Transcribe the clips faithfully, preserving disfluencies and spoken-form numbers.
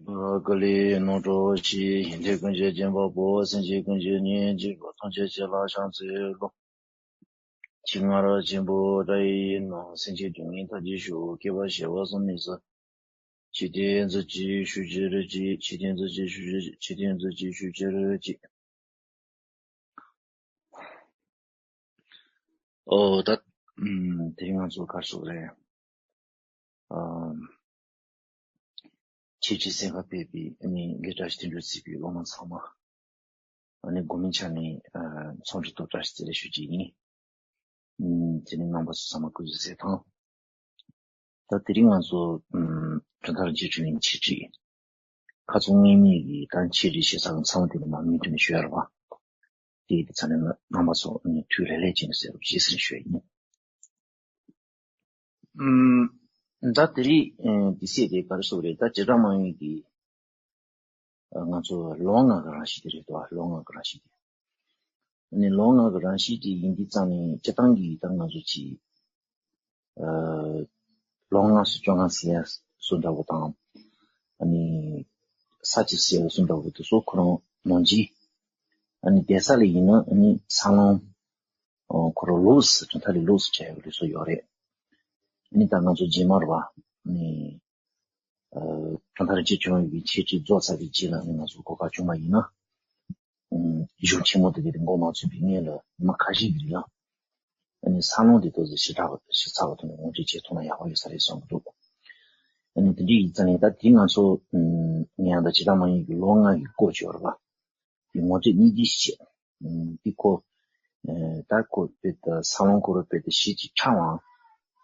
ཀ་ལི་ནོར་བྲོ་ཞི། ཡོན་ཏན་ཀུན་གྱི་རྒྱན་པ་པོ། སེམས་ཅན་ཀུན་གྱི་གཉེན་གཅིག་པུ། ཐམས་ཅད་ཆོས་ལ་ཤར་ཚུལ་ལོ། ཆེས་སྔ་རབས་ཆེན་པོ་ར་ཡིན་ནོ། སེམས་ཅན་སྡུག་བསྔལ་ཐར་གྱིས་ཤོག། སྐྱེ་བ་བྱེ་བ་གསུམ་མི་ཟ། ཆོས་དེ་མཛད་ཅིག་ཞུ་ཕྱིར་ཅིག། ཆོས་དེ་མཛད་ཅིག་ཞུ་ཕྱིར། ཆོས་དེ་མཛད་ཅིག་ཞུ་ཕྱིར་ཅིག། ཨོ་ད། ཨམ། དེ་རིང་ང་ཚོ་ག་རེ་ཟེར་དགོས་རེད། ཨམ། ཆོས་ཀྱི་སེམས་ཁ་སྤེལ་བའི་ཨ་ནི་ལས་གྲྭ་ཞིག་མཐུན་འགྱུར་བརྩིས་པའི་སློབ་མ་ཚང་མ། ཨ་ནི་དགོས་མིན་ཆ་ནས་ཨ། ཚོགས་འདུ་ཐོག་བཀྲ་ཤིས་བདེ་ལེགས་ཞུ་རྒྱུ་ཡིན། ཨམ། དེ་ནི་རྣམ་པ་ཚོ་ཚང་མ་སྐུ་གཟུགས་གསལ་ཐང་། ད་དེ་རིང་ང་ཚོ་ཨམ། གྲུབ་མཐའ་རིན་ཆེན་ཕྲེང་བའི་འཆད་ཁྲིད། ཁ་ཚོན་དངོས་མེད་ཀྱི་ད་འཆད་ཁྲིད་བྱེད་ས་གི་མཚམས་དེ་ནི་མ་མུ་མཐུད་ནས་ཞུ་ཡ་རེད་བ། དེ་ཡི་ཚ་ནས་རྣམ་པ་ཚོ་ནི་ཐུགས་ལྷོད་ལྷོད་བྱས་ནས་གསན་རོགས་ཞེས་ཟེར་ཞུ་ཡ་ཡིན། ཨམ། ད་དེ་རིང་ཨ། དུས་ཚོད་དེ་ག་རེ་ཟེར་དགོས་རེད། ད་བྱེ་བྲག་སྨྲ་བའི་གི་ང་ཚོ་ལོ་ལྔ་གི་རང་བཞིན་དེ་རེད་དོ། ལོ་ལྔ་གི་རང་བཞིན་དེ། ཨ་ནི་ལོ་ལྔ་གི་རང་བཞིན་དེ་ཡིན་དུས་ཙང་ནས་སྤྱིར་བཏང་གི་ད་ང་ཚོ་ཅིག་ཨ། ལོ་ལྔ་སུ་བཅོ་ལྔ་ཟེར་ཡ་སུ་འདྲ་བོ་དང་། ཨ་ནི་ས་བཅུ་ཟེར་ཡ་སུ་འདྲ་བོ་དེ་ཚོ་ཁོ་རང་ནང་བཞིན། ཨ་ནི་བསྡད་ས་ལ་ཡིན་ན་ཨ་ནི་ས་ལམ། ཨ། ཁོ་རང་ལོགས་སུ་གྲུབ་མཐའ་ལས་ལོགས་སུ་བྱས་ཡོད་པའི་ལུགས་སྲོལ་ཡོད་རེད། ཨ་ནི་ད་ང་ཚོ་རྗེས་མ་རེད་བ། ཨ་ནི་ཨ། གྲུབ་མཐའ་རིན་ཆེན་བཅོ་ལྔ་པའི་འཆད་ཁྲིད་རྫོགས་ཚར་བའི་རྗེས་ལ་ཨ་ནི་ང་ཚོ་གོ་སྐབས་བྱུང་བ་ཡིན་ན། ཨ། གཞུང་ཆེན་མོ་དེ་གའི་མགོ་མ་ཚོས་པའི་སྔོན་ལ་ཉི་མ་ཁ་ཤས་ཀྱི་རིང་ལ། ཨ་ནི་ས་ལམ་དེ་ཏོག་ཙམ་ཞིབ་ཕྲ་བ་ཞིབ་ཚགས་པ་ཐོག་ནས་ངོ་སྤྲོད་བྱེད་ཐུབ་ན་ཡག་པོ་ཡོད་ས་རེད་བསམ་གྱི་འདུག་ཨ་ནི་དེ་འདྲ་ཡིན་ཙང་ནས་ད་དེ་ང་ཚོ་ཨ། ངས་ཡང་ད་བྱེ་བྲག་སྨྲ་བའི་གི་ལོ་ལྔ་གི་སྐོར་བརྗོད་རེད་བ། དེ་ངོ་སྤྲོད་སྙིང་བསྡུས་ཤིག་བྱས། ཨ། དེ་ཁོ། ཨ། ད་ཁོ་དཔེ་ད་ས་ལམ་ཁོ་རང་དཔེ་ད་ཞིབ་ཅིག་ཕྲ་བའང་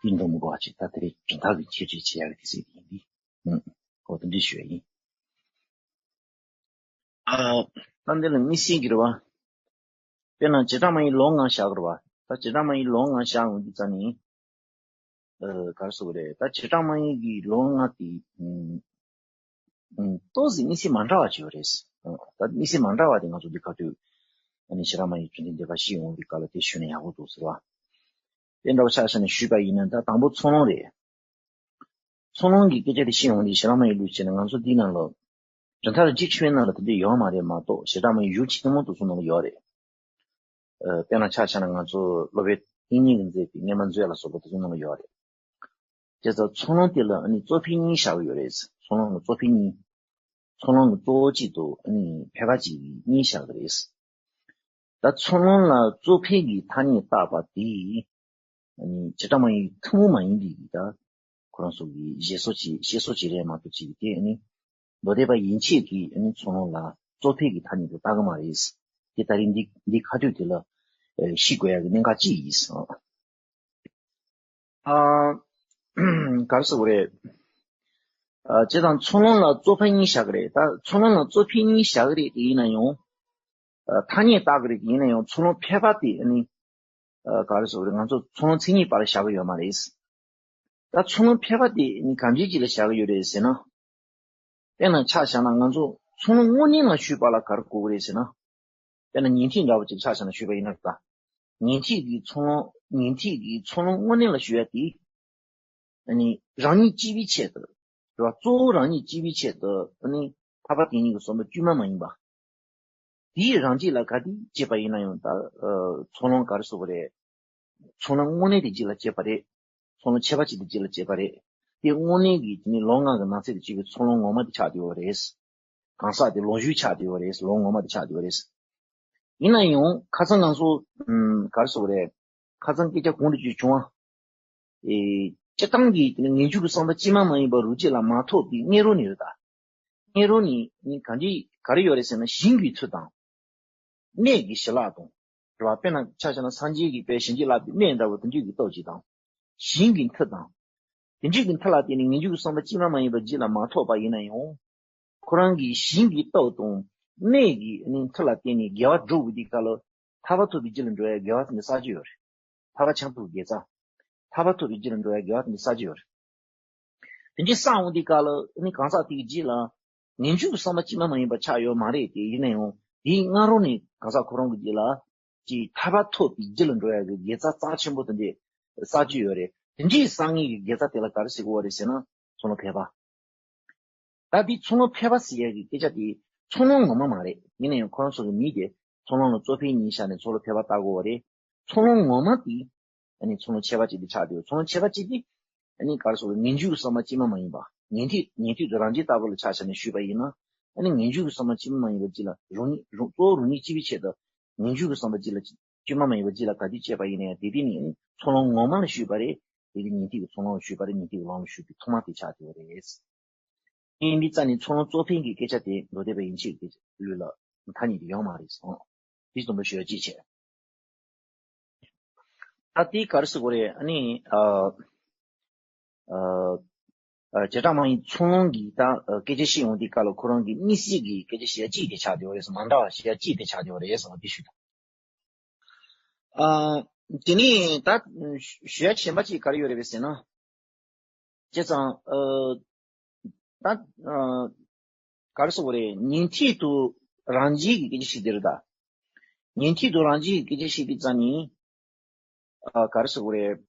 དེ་འགྲོ་མི་དགོས་པ་ཅིག་ད་དེ་རིང་གྲུབ་མཐའ་གི་འཆད་ཁྲིད་བྱེད་ཡག་གི་དུས་ཚོད་དེ་ཡིན་དུས། ཨ། ཁོ་དེ་འདྲ་ཞུ་ཡ་ཡིན། ཨ། ད་འདི་ལ་དམིགས་བསལ་གྱི་རེད་བ། དཔེར་ན་བྱེ་བྲག་སྨྲ་བའི་ལོ་ལྔ་བཞག་གི་རེད་བ། ད་བྱེ་བྲག་སྨྲ་བའི་ལོ་ལྔ་བཞག་འོང་དུས་ཙ་ནི། ཨ། ག་རེ་ཟེར་དགོས་རེད། ད་བྱེ་བྲག་སྨྲ་བའི་གི་ལོ་ལྔ་དེ། ཨ། ཨ། ཏོག་ཙམ་དམིགས་བསལ་མ་འདྲ་བ་ཅིག་ཡོད་རེད། ཨ། ད་དམིགས་བསལ་མ་འདྲ་བ་དེ་ང་ཚོ་འདི་ག་དུས་ཨ་ནི་བྱེ་བྲག་སྨྲ་བའི་རྒྱུ་མཚན་འདི་ག་ཤེས་ཡོང་དུས་སྐབས་ལ་དེ་ཞུས་ན་ཡག་པོ་འདུག་ཟེར་བ། དེ་འདྲ་བ་ཆ་བཞག་ནས་ཞུས་པ་ཡིན་ན་ད་དང་པོ་ཚོགས་ལམ་རེད། ཚོགས་ལམ་གྱི་སྐད་ཆ་དེ་བཤད་ཡོང་དུས་བྱེ་བྲག་སྨྲ་བའི་ལུགས་བྱས་ན་ང་ཚོ་འདི་ནང་ལ། གྲུབ་མཐའ་རིན་ཆེན་ཕྲེང་བའི་ནང་ལ་དེ་འདྲ་ཡོད་མ་རེད་མ་གཏོགས་བྱེ་བྲག་སྨྲ་བའི་གཞུང་ཆེན་མོ་དེ་ཚོ་ནང་ལ་ཡོད་རེད། ཨ། དཔེར་ན་ཆ་བཞག་ན་ང་ཚོ་སློབ་དཔོན་དབྱིག་གཉེན་གྱིས་མཛད་པའི་སྔོན་མ་མཛོད་ལ་སོགས་པ་དེ་ཚོ་ནང་ལ་ཡོད་རེད། བྱས་ཙང་ཚོགས་ལམ་དེ་ལ་ཨ་ནི་གཙོ་ཕལ་གཉིས་བཞག་གི་ཡོད་རེད། ཚོགས་ལམ་ལ་གཙོ་ཕལ་གཉིས། ཚོགས་ལམ་གྱི་གཙོ་བོ་གཅིག་དང་ཨ་ནི་ཕལ་པ་གཅིག་གཉིས་བཞག་གི་རེད། ད་ཚོགས་ལམ་ལ་གཙོ་ཕལ་གྱི་ཐ་སྙད་བཏགས་པ་དེ། ཨ་ནི་བྱེ་བྲག་སྨྲ་བའི་ཐུན་མོང་མ་ཡིན་པའི་ད་ཁོ་རང་ཚོ་གི་བཞེད་སྲོལ་ཅིག་བཤད་སྲོལ་ཅིག་རེད་མ་གཏོགས་ཅིག་དེ་ཨ་ནི་མདོ་སྡེ་པ་ཡན་ཆད་ཀྱིས་ཨ་ནི་ཚོགས་ལམ་ལ་གཙོ་ཕལ་གྱི་ཐ་སྙད་དེ་བཏགས་ཀྱི་མ་རེད། དེ་ད་རིང་འདི་འདི་ཁ་ཐུག་དེ་ལ་ཨ། ཤེས་དགོས་ཡག་གི་གནད་འགག་ཅིག་ཡིན། ཨ། ག་རེ་ཟེར་དགོས་རེད། ཨ། བྱས་ཙང་ཚོགས་ལམ་ལ་གཙོ་ཕལ་གཉིས་བཞག་གི་རེད། ད་ཚོགས་ལམ་ལ་གཙོ་ཕལ་གཉིས་བཞག་གི་རེད་དེ་ཡིན་ན་ཡང་། ཨ། ཐ་སྙད་བཏགས་ཀྱི་རེད་དེ་ཡིན་ན་ཡང་ཚོགས་ལམ་ཕལ་པ་དེ་ཨ་ནི། ཨ། ག་རེ་ཟེར་དགོས་རེད། ང་ཚོ་ཚོགས་ལམ་མཚན་ཉིད་པར་བཞག་གི་ཡོད་མ་རེད། ད་ཚོགས་ལམ་ཕལ་པ་དེ་ཨ་ནི་གང་ཅིའི་རྗེས་ལ་བཞག་གི་ཡོད་རེད་ཟེར་ན། དཔེར་ན་ཆ་བཞག་ན་ང་ཚོ་ཚོགས་ལམ་དངོས་གནས་ལ་ཞུས་པ་ལ་ག་རེ་གོ་གི་རེད་ཟེར་ན། དཔེར་ན་ཉན་ཐོས་འདྲ་བོ་ཅིག་ཆ་བཞག་ན་ཞུས་པ་ཡིན་ན་ད། ཉན་ཐོས་ཀྱི་ཚོགས་ལམ་ཉན་ཐོས་ཀྱི་ཚོགས་ལམ་དངོས་གནས་ལ་ཞུ་ཡ་དེ། ཨ་ནི་རང་ཉིད་གཅེས་པའི་ཆེད་དུ། རེད་བ། གཙོ་བོ་རང་ཉིད་གཅེས་པའི་ཆེད་དུ་ཨ་ནི་ཐར་པ་དེ་ཉིད་ཀྱི་བསམ་པ་དཀྱུས་མ་མ་ཡིན་པ། དེའི་རང་རྒྱུད་ལ་ག་དུས་སྐྱེས་པ་ཡིན་ན་ཡང་ད། ཨ། ཚོགས་ལམ་ག་རེ་ཟེར་དགོས་རེད། ཚོགས་ལམ་དངོས་གནས་དེ་རྒྱུད་ལ་སྐྱེས་པ་རེད། ཚོགས་ལམ་ཁྱད་པར་ཅན་དེ་རྒྱུད་ལ་སྐྱེས་པ་རེད། དེ་དངོས་གནས་ཀྱི་དེ་ནི་ལོ་ལྔ་གི་ནང་ཚན་དུ་སྐྱེས་པའི་ཚོགས་ལམ་ངོ་མ་དེ་ཆགས་བསྡད་ཡོད་རེད། གང་ཟག་དེ་ལོ་རྒྱུས་ཆགས་བསྡད་ཡོད་རེད། ལོ་ངོ་མ་དེ་ཆགས་བསྡད་ཡོད་རེད། ཡིན་ན་ཡང་ཁ་སང་ང་ཚོ་ཨམ། ག་རེ་ཟེར་དགོས་རེད། ཁ་སང་སྐད་ཆ་གོང་དུ་ཅིག་བྱུང་བ། ཨེ། སྤྱིར་བཏང་གི་དེ་ནི་ངེས་འབྱུང་གི་བསམ་པ་ཅི་མ་མ་ཡིན་པ་རང་རྒྱུད་ལ་མ་ཐོབ་པའི་སྔོན་རོལ་ནས་རེད་ད། སྔོན་རོལ་ནས་ནི་གང་ཅི་ག་རེ་ཡོད་རེད་ཟེར་ན་ཞིང་གི་མཐུ་དང་། གནས་ཀྱི་ཞི་ལྷག་དང་། རེད་བ། དཔེར་ན་ཆ་བཞག་ན་སངས་རྒྱས་ཀྱི་དཔལ་བྱིན་གྱིས་བརླབས་པའི་གནས་འདྲ་བོ་དེ་འདྲ་གི་སྟོབས་ཀྱིས་དང་། ཞིང་གི་མཐུ་དང་། དེ་འདྲ་གི་མཐུ་ལ་བརྟེན་ནས་ངེས་འབྱུང་གི་བསམ་པ་ཅི་མ་མ་ཡིན་པ་རྒྱུད་ལ་མ་ཐོབ་པ་ཡིན་ན་ཡང་། ཁོ་རང་གི་ཞིང་གི་སྟོབས་དང་གནས་ཀྱི་ནི་མཐུ་ལ་བརྟེན་ནས་དགེ་བ་བསྒྲུབ་པའི་དུས་སྐབས་ལ་ཐར་པ་ཐོབ་པའི་རྒྱུ་ལ་འགྲོ་ཡ་དགེ་བ་དེ་ནི་བསགས་ཀྱི་ཡོད་རེད། ཐར་པ་ཆགས་ཐུབ་དགེ་རྩ། ཐར་པ་ཐོབ་པའི་རྒྱུ་ལ་འགྲོ་ཡ་དགེ་བ་དེ་ནི་བསགས་ཀྱི་ཡོད་རེད། དེ་འདྲའི་བསགས་འོང་དུས་སྐབས་ལ་ནི་གང་ཟག་དེའི་རྒྱུད་ལ་ངེས་འབྱུང་གི་བསམ་པ་ཅི་མ་མ་ཡིན་པ་ཆགས་ཡོད་མ་རེད་དེ། ཡིན་ན་ཡང་དེའི་སྔ་རོལ་ནས་གང་ཟག་ཁོ་རང་གི་རྒྱུད་ལ་ཀྱི་ཐར་པ་ཐོབ་པའི་རྒྱུ་ལ་འགྲོ་ཡ་གི་དགེ་རྩ་རྩ་ཆེན་པོ་དེ་འདྲས་བསགས་ཀྱི་ཡོད་རེད། དེ་འདྲའི་བསགས་མཁན་གྱི་དགེ་རྩ་དེ་ལ་ག་རེ་ཟེར་གྱི་ཡོད་རེད་ཟེར་ན་ཚོགས་ལམ་ཕལ་པ། ད་འདི་ཚོགས་ལམ་ཕལ་པ་ཟེར་ཡག་གི་སྐད་ཆ་དེ་ཚོགས་ལམ་ངོ་མ་མ་རེད། ཡིན་ན་ཡང་ཁོ་རང་ཚོ་གི་མིང་དེ་ཚོགས་ལམ་ལ་གཙོ་ཕལ་གཉིས་བཞག་ནས་ཚོགས་ལམ་ཕལ་པ་བཏགས་དགོས་པ་རེད། ཚོགས་ལམ་ངོ་མ་དེ་ཨ་ནི་ཚོགས་ལམ་ཁྱད་པར་ཅན་དེ་ཆགས་བསྡད་ཡོད། ཚོགས་ལམ་ཁྱད་པར་ཅན་དེ་ཨ་ནི་ག་རེ་ཟེར་དགོས་རེད། ངེས་འབྱུང་གི་བསམ་པ་གཅིག་མ་མ་ཡིན་པ། ཉན་ཐོས་ཉན་ཐོས་དང་རང་རྒྱལ་ལྟ་བུ་ལ་ཆ་བཞག་ནས་ཞུས་པ་ཡིན་ན། ཨ་ནི་ངེས་འབྱུང་གི་བསམ་པ་གཅིག་མ་མ་ཡིན་པ་གཅིག་ལ་རང་ཉིད་རང་གཙོ་བོ་རང་ཉིད་གཅིག་པུའི་ཆེད་དུ་ངེས་འབྱུང་གི་བསམ་པ་གཅིག་ལ་གཅིག་མ་མ་ཡིན་པ་གཅིག་ལ་ག་དུས་སྐྱེས་པ་ཡིན་ན་ཡང་དེ་དུས་ནི་ཚོགས་ལམ་ངོ་མ་ལ་ཞུས་པ་རེད། དེ་དུས་ཉན་ཐོས་ཀྱི་ཚོགས་ལམ་ལ་ཞུས་པ་རེད། ཉན་ཐོས་ཀྱི་ལམ་ལ་ཞུས་པའི་ཐོག་མ་དེ་ཆགས་བསྡད་པ་རེད། ཡིན་པའི་རྩ་ནས་ཚོགས་ལམ་གཙོ་ཕལ་གྱི་སྐད་ཆ་དེ་མདོ་སྡེ་པ་ཡན་ཆད་ཀྱི་ལུགས་ལ་ཐ་སྙད་དེ་ཡོད་མ་རེད་གསུངས། དེ་གསུམ་པོ་ཞུ་ཡ་གཅིག་བྱས། ད་དེ་ག་རེ་ཟེར་དགོས་རེད། ཨ་ནི་ཨ་ཨ་ཨ་བྱེ་བྲག་སྨྲ་བའི་ཚོགས་ལམ་གྱི་ད་ཨ་སྐད་ཆ་བཤད་ཡོང་དུས་སྐབས་ལ་ཁོ་རང་གི་དམིགས་བསལ་གྱི་སྐད་ཆ་བཤད་ཡ་གཅིག་དེ་ཆགས་བསྡད་པ་རེད་གསུངས། མ་འདྲ་བ་བཤད་ཡ་གཅིག་དེ་ཆགས་བསྡད་པ་རེད་གསུངས། དེ་ཞུས་དང་། ཨ་དེ་ནས་ད་ཞུ་ཡ་གཞན་པ་གཅིག་ག་རེ་ཡོད་རེད་པས་ཟེར་ན། བྱས་ཙང་ཨ་ད་ཨ་ག་རེ་ཟེར་དགོས་རེད། ཉན་ཐོས་དང་རང་རྒྱལ་གྱི་སྐད་ཆ་བཤད་དེ་རེད་ད། ཉན་ཐོས་དང་རང་རྒྱལ་གྱི་སྐད་ཆ་བཤད་དུས་ཙམ་ནས་ཨ་ག་རེ་ཟེར་དགོས་རེད།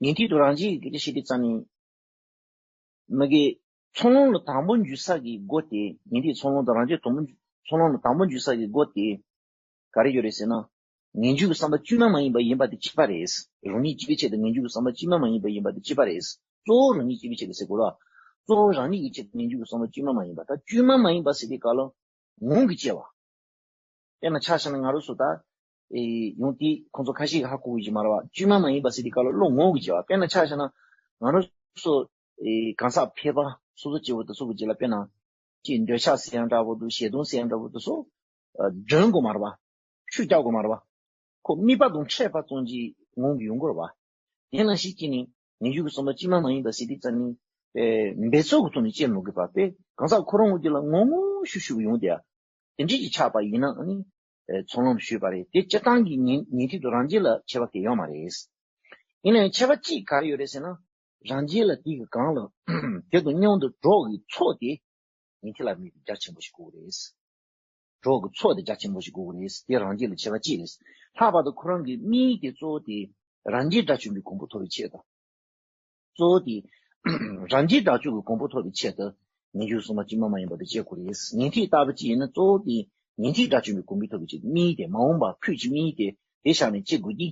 ཉན་ཐོས་དང་རང་རྒྱལ་གྱི་སྐད་ཆ་བཤད་དུས་ཙམ་ནས་མ་གི་ཚོགས་ལམ་ལ་དང་པོ་འཇུག་ས་གི་སྒོ་དེ། ཉན་ཐོས་ཚོགས་ལམ་དང་རང་རྒྱལ་དང་པོ་འཇུག་ཚོགས་ལམ་ལ་དང་པོ་འཇུག་ས་གི་སྒོ་དེ་ག་རེ་ཡོད་རེད་ཟེར་ན། ངེས་འབྱུང་གི་བསམ་པ་དཀྱུས་མ་མ་ཡིན་པ་ཡིན་པ་དེ་གཅིག་པ་རེད། རང་ཉིད་གཅིག་པའི་ཆེད་དུ་ངེས་འབྱུང་གི་བསམ་པ་དཀྱུས་མ་མ་ཡིན་པ་ཡིན་པ་དེ་གཅིག་པ་རེད། གཙོ་བོ་རང་ཉིད་གཅིག་པའི་ཆེད་དུ་ཟེར་དགོས་ལ། གཙོ་བོ་རང་ཉིད་ཀྱི་ཆེད་དུ་ངེས་འབྱུང་གི་བསམ་པ་དཀྱུས་མ་མ་ཡིན་པ། ད་དཀྱུས་མ་མ་ཡིན་པ་ཟེར་དུས་སྐབས་ལ་ངོམས་ཀྱིས་སྐྱེ་བ། དཔེར་ན་ཆ་བཞག་ན་ང་རང་ཚོ་ད་ཨེ་ཡོང་དུས་ཁོང་ཚོ་ཁ་ཤས་ཀྱིས་ཧ་གོ་གི་མ་རེད་བ། དཀྱུས་མ་མ་ཡིན་པ་ཟེར་དུས་སྐབས་ལ་བློ་ངོམས་ཀྱིས་སྐྱེ་བ། དཔེར་ན་ཆ་བཞག་ན་ང་རང་ཚོ་ཨེ་གང་ཟག་ཕལ་པ་སོ་སོ་སྐྱེ་བོ་དེ་ཚོ་གི་རྗེས་ལ་དཔེར་ན་ཅིག་འདོད་ཆགས་ཟེར་ཡང་འདྲ་པོ་འདུག་ཞེ་སྡང་ཟེར་ཡང་འདྲ་པོ་དེ་ཚོ་ཨ་སྒྲོན་དགོས་མ་རེད་བ། ཆུ་རྒྱག་དགོས་མ་རེད་བ། ཁོ་དམིགས་པ་དང་འཕྲད་པ་ཙམ་གྱིས་ངོམས་ཀྱིས་ཡོང་གི་རེད་བ། དེ་ནང་བཞིན་བྱས་ནས་ངེས་འབྱུང་གི་བསམ་པ་དཀྱུས་མ་མ་ཡིན་པ་ཟེར་དུས་ཙམ་ནས་ཨེ་འབད་རྩོལ་གྱི་ཐོག་ནས་སྐྱེ་མི་དགོས་པ་དེ་གང་ཟག་ཁོ་རང་གི་རྒྱུད་ལ་ངོམས་ངོམས་ཤུགས་ཤུགས་ཡོང་དེ་ཡ། དེ་འདྲ་ཅིག་ཆགས་པ་ཡིན་ན་ཨ་ནི་ཨེ་ཚོགས་ལམ་ཞུས་པ་རེད། དེ་སྤྱིར་བཏང་གི་ཉན་ཉན་ཐོས་དང་རང་རྒྱལ་ལ་ཁྱད་པར་གང་ཡང་ཡོད་མ་རེད། ཡིན་ནའང་ཁྱད་པར་གཅིག་ག་རེ་ཡོད་རེད་ཟེར་ན། རང་རྒྱལ་ལ་དེ་གི་སྒང་ལ་དེ་དང་མཉམ་དུ་གྲོགས་ཀྱི་ཚོགས་དེ་ཉན་ཐོས་ལ་དམིགས་པའི་རྒྱ་ཆེན་པོ་ཞིག་དགོས་ཀྱི་རེད། གྲོགས་ཀྱི་ཚོགས་དེ་རྒྱ་ཆེན་པོ་ཞིག་དགོས་ཀྱི་རེད། དེ་རང་རྒྱལ་ལ་ཁྱད་པར་གཅིག་རེད། ལྷག་པར་དུ་ཁོ་རང་གི་དམིགས་དེ་གཙོ་བོ་དེ་རང་རྒྱལ་དགྲ་བཅོམ་པའི་གོ་འཕང་ཐོབ་པའི་ཆེད་དུ། གཙོ་བོ་དེ་རང་རྒྱལ་དགྲ་བཅོམ་གྱི་གོ་འཕང་ཐོབ་པའི་ཆེད་དུ་ངེས་འབྱུང་གསུམ་པ་དཀྱུས་མ་མ་ཡིན་པ་དེ་སྐྱེ་དགོས་རེད། ཉན་ཐོས་ལྟ་བུ་ཅིག་ཡིན་ན་གཙོ་བོ་དེ་ཉན་ཐོས་དགྲ་བཅོམ་པའི་གོ་འཕང་ཐོབ་པའི་ཆེད་དུ་དམིགས་དེ་མ་འོངས་པ་ཁོས་ཀྱི་དམིགས་དེ་དེ་བཞག་ནས་སྐྱེ་དགོས་ཀྱི།